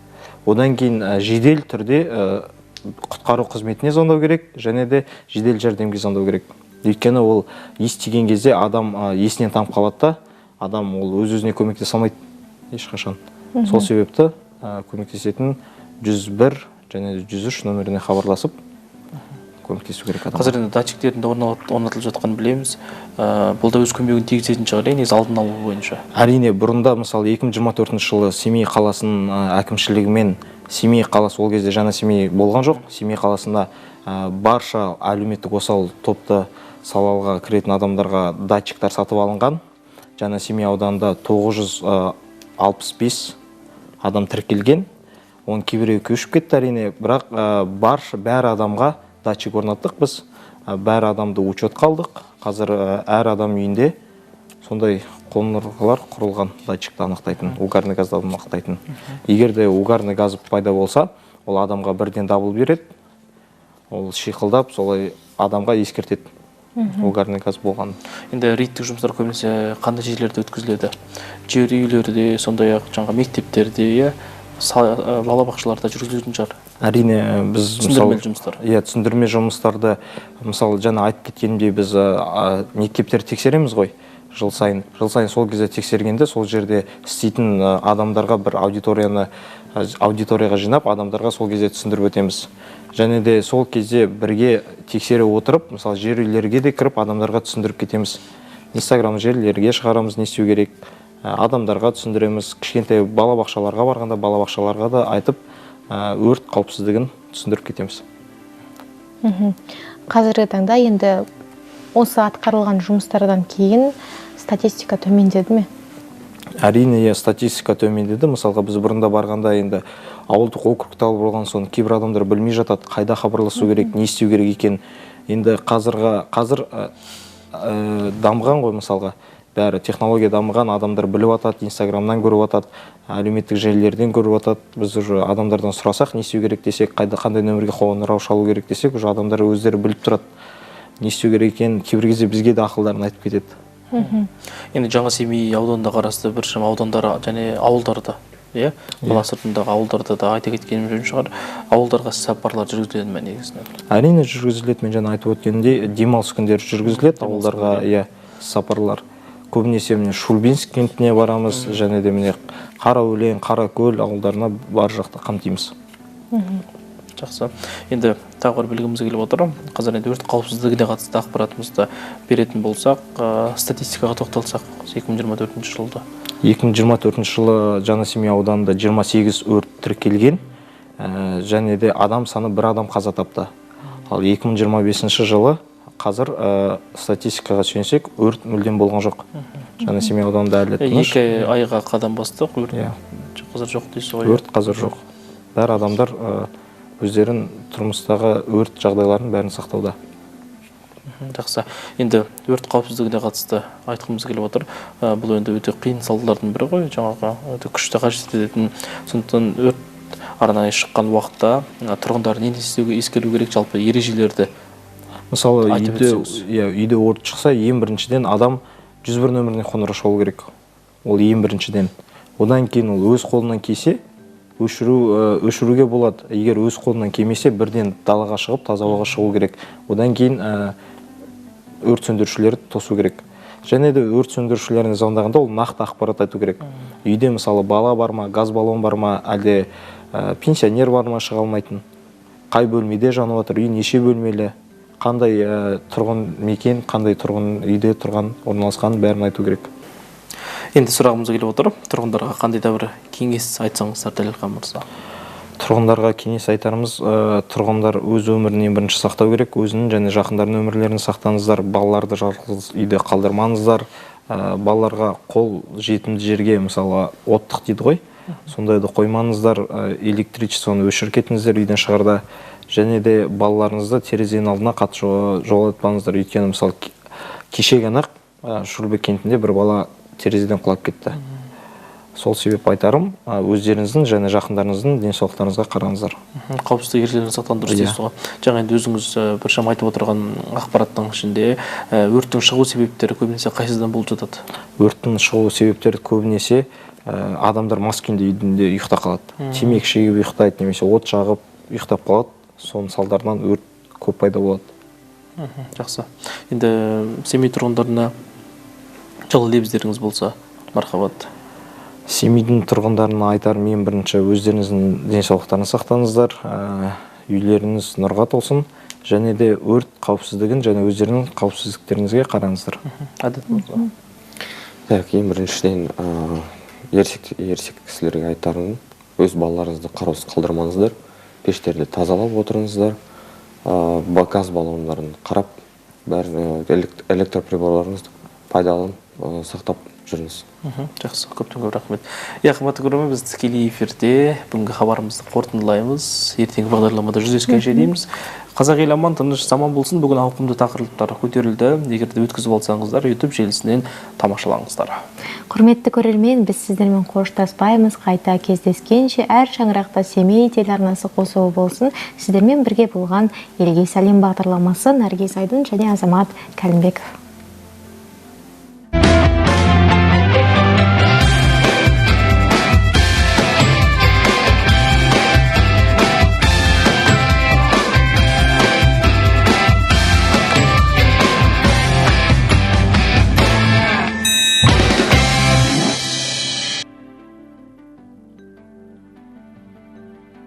Одан кейін жедел түрде құтқару қызметіне звондау керек, және де жедел жәрдемге звондау керек. Өйткені ол иіс тиген кезде адам есінен танып қалады да, адам ол өз-өзіне көмектесе алмайды ешқашан. Сол себепті көмектесетін 101 және 103 нөміріне хабарласып көмектесу керек адамға. Қазір енді датчиктердің де орнатылып жатқанын білеміз. Бұл да өз көмегін тигізетін шығар, негізі алдын алу бойынша. Әрине, бұрында, мысалы, 2024 жылы Семей қаласының әкімшілігімен, Семей қаласы ол кезде Жаңа Семей болған жоқ, Семей қаласында барша әлеуметтік осал топты салалға кіретін адамдарға датчиктар сатып алынған. Жаңа Семей ауданында 965 адам тіркелген. Оның кейбіреуі көшіп кетті әрине, бірақ бәр адамға датчик орнаттық біз, бәр адамды учетқа алдық. Қазір әр адам үйінде сондай қондырғылар құрылған, датчикті анықтайтын, угарный газды анықтайтын. Егер де угарный газ пайда болса, ол адамға бірден дабыл береді, ол шиқылдап солай адамға ескертеді угарный газ болғанын. Енді рейдтік жұмыстар көбінесе қандай жерлерде өткізіледі? Жер үйлерде, сондай-ақ жаңа мектептерде, балабақшаларда жүргізілетін шығар. Әрине, біз түсіндірме жұмыстар. Иә, түсіндірме жұмыстарды, мысалы, жаңа айтып кеткенімдей, біз мектептерді тексереміз ғой жыл сайын. Жыл сайын сол кезде тексергенде сол жерде істейтін адамдарға бір аудиторияға жинап, адамдарға сол кезде түсіндіріп өтеміз. Және де сол кезде бірге тексере отырып, мысалы, жер үйлерге де кіріп, адамдарға түсіндіріп кетеміз. Инстаграм желілерге шығарамыз, не істеу керек, Адамдарға түсіндіреміз. Кішкентай балабақшаларға барғанда балабақшаларға да айтып, өрт қауіпсіздігін түсіндіріп кетеміз. Қазіргі таңда енді осы атқарылған жұмыстардан кейін статистика төмендеді ме? Әрине, статистика төмендеді. Мысалға, біз бұрында барғанда енді ауылдық округта болған соң кейбір адамдар білмей жатады, қайда хабарласу керек, не істеу керек екен. Енді қазір дамыған ғой, мысалға, бәрі технология дамыған, адамдар біліп атады, Инстаграмнан көріп атады, әлеуметтік желілерден көріп атады. Біз уже адамдардан сұрасақ, не істеу керек десек, қандай нөмірге қоңырау шалу керек десек, уже адамдар өздері біліп тұрады, не істеу керек екенін. Кейбір кезде бізге де ақылдарын айтып кетеді. Енді Жаңа Семей ауданына қарасты біршама аудандар және ауылдарда, иә, қала сыртындағы ауылдарда да айта кеткенім жөн шығар, ауылдарға сапарлар жүргізіледі ме негізінен? Әрине жүргізіледі. Мен жаңа айтып өткенімдей, демалыс күндері жүргізіледі ауылдарға, иә, сапарлар. Көбінесе міне Шульбинск кентіне барамыз, және де міне Қараөлең, Қаракөл ауылдарына бар жақты қамтимыз. Жақсы. Енді тағы бір білгіміз келіп отыр. Қазір енді өрт қауіпсіздігіне қатысты ақпаратымызды беретін болсақ, статистикаға тоқталсақ, 2024 жылда. 2024 жылы Жаңа Семей ауданында 28 өрт тіркелген, және де адам саны бір адам қаза тапты. Ал 2025 жылы қазір статистикаға сүйенсек, өрт мүлдем болған жоқ. Жаңа Семей ауданында әлі тыныш. 2 айға қадам бастық, өрт қазір жоқ дейсіз ғой. Өрт қазір жоқ. Бәрі адамдар өздерін тұрмыстағы өрт жағдайларын бәрін сақтауда. Жақсы. Енді өрт қауіпсіздігіне қатысты айтқымыз келіп отыр. Бұл енді өте қиын салалардың бірі ғой, жаңағы өте күшті қажет ететін. Сондықтан өрт арнайы шыққан уақытта тұрғындар нені істеуге ескеру керек, жалпы ережелерді? Мысалы, үйде өрт шықса, ең біріншіден адам 101 нөміріне қоңырау шалу керек. Ол ең біріншіден. Одан кейін ол өз қолынан келсе, өшіруге болады. Егер өз қолынан келмесе, бірден далаға шығып, таза ауаға шығу керек. Одан кейін өрт сөндірушілерді тосу керек. Және де өрт сөндірушілеріне звондағанда ол нақты ақпарат айту керек. Үйде мысалы бала бар ма, газ баллон бар ма, әлде пенсионер бар ма шыға алмайтын, қай бөлмеде жанып жатыр, үй неше бөлмелі, қандай тұрғын мекен, қандай тұрғын үйде тұрған, орналасқан, бәрін айту керек. Енді сұрағымыз келіп отыр. Тұрғындарға қандай да бір кеңес айтсаңыздар, Дәлелхан мырза? Тұрғындарға кеңес айтарымыз, тұрғындар өз өмірін ең бірінші сақтау керек, өзінің және жақындарының өмірлерін сақтаңыздар, балаларды жалғыз үйде қалдырмаңыздар, балаларға қол жетімді жерге, мысалы, оттық дейді ғой, сондайды қоймаңыздар, электричествоны өшіріп кетіңіздер үйден шығарда, және де балаларыңызды терезенің алдына қатты жолатпаңыздар. Өйткені, мысалы, кеше ғана Шүлбі кентінде бір бала терезеден құлап кетті. Сол себеп айтарым, өздеріңіздің және жақындарыңыздың денсаулықтарыңызға қараңыздар. Қауіпсіздік ережелерін сақтаған дұрыс дейсіз ғой. Жаңа енді өзіңіз біршама айтып отырған ақпараттың ішінде өрттің шығу себептері көбінесе қайсыдан болып жатады? Өрттің шығу себептері көбінесе адамдар мас күйінде үйінде ұйықтап қалады. Темекі шегіп ұйықтайды, немесе от жағып ұйықтап қалады. Соның салдарынан өрт көп пайда болады. Жақсы. Енді Семей тұрғындарына жылы лебіздеріңіз болса, мархабат. Семейдің тұрғындарына айтарым, ең бірінші өздеріңіздің денсаулықтарын сақтаңыздар, үйлеріңіз нұрға толсын, және де өрт қауіпсіздігін және өздерінің қауіпсіздіктеріңізге қараңыздар. Әдет мырза. Так, ең біріншіден ересек кісілерге айтарым, өз балаларыңызды қараусыз қалдырмаңыздар, пештерді тазалап отырыңыздар, газ баллондарын қарап, бәрін электроприборларыңызды пайдаланып сақтап жүріңіз. Жақсы, көптен көп рахмет. Иә, қымбатты көрермен, біз тікелей эфирде бүгінгі хабарымызды қорытындылаймыз. Ертеңгі бағдарламада жүздескенше дейміз. Қазақ елі аман, тыныш заман болсын. Бүгін ауқымды тақырыптар көтерілді. Егер де өткізіп алсаңыздар, YouTube желісінен тамашалаңыздар. Құрметті көрермен, біз сіздермен қоштаспаймыз. Қайта кездескенше әр шаңырақта Семей телеарнасы қосуы болсын. Сіздермен бірге болған Елге сәлем бағдарламасы Наргиз Айдын және Азамат Кәлімбеков.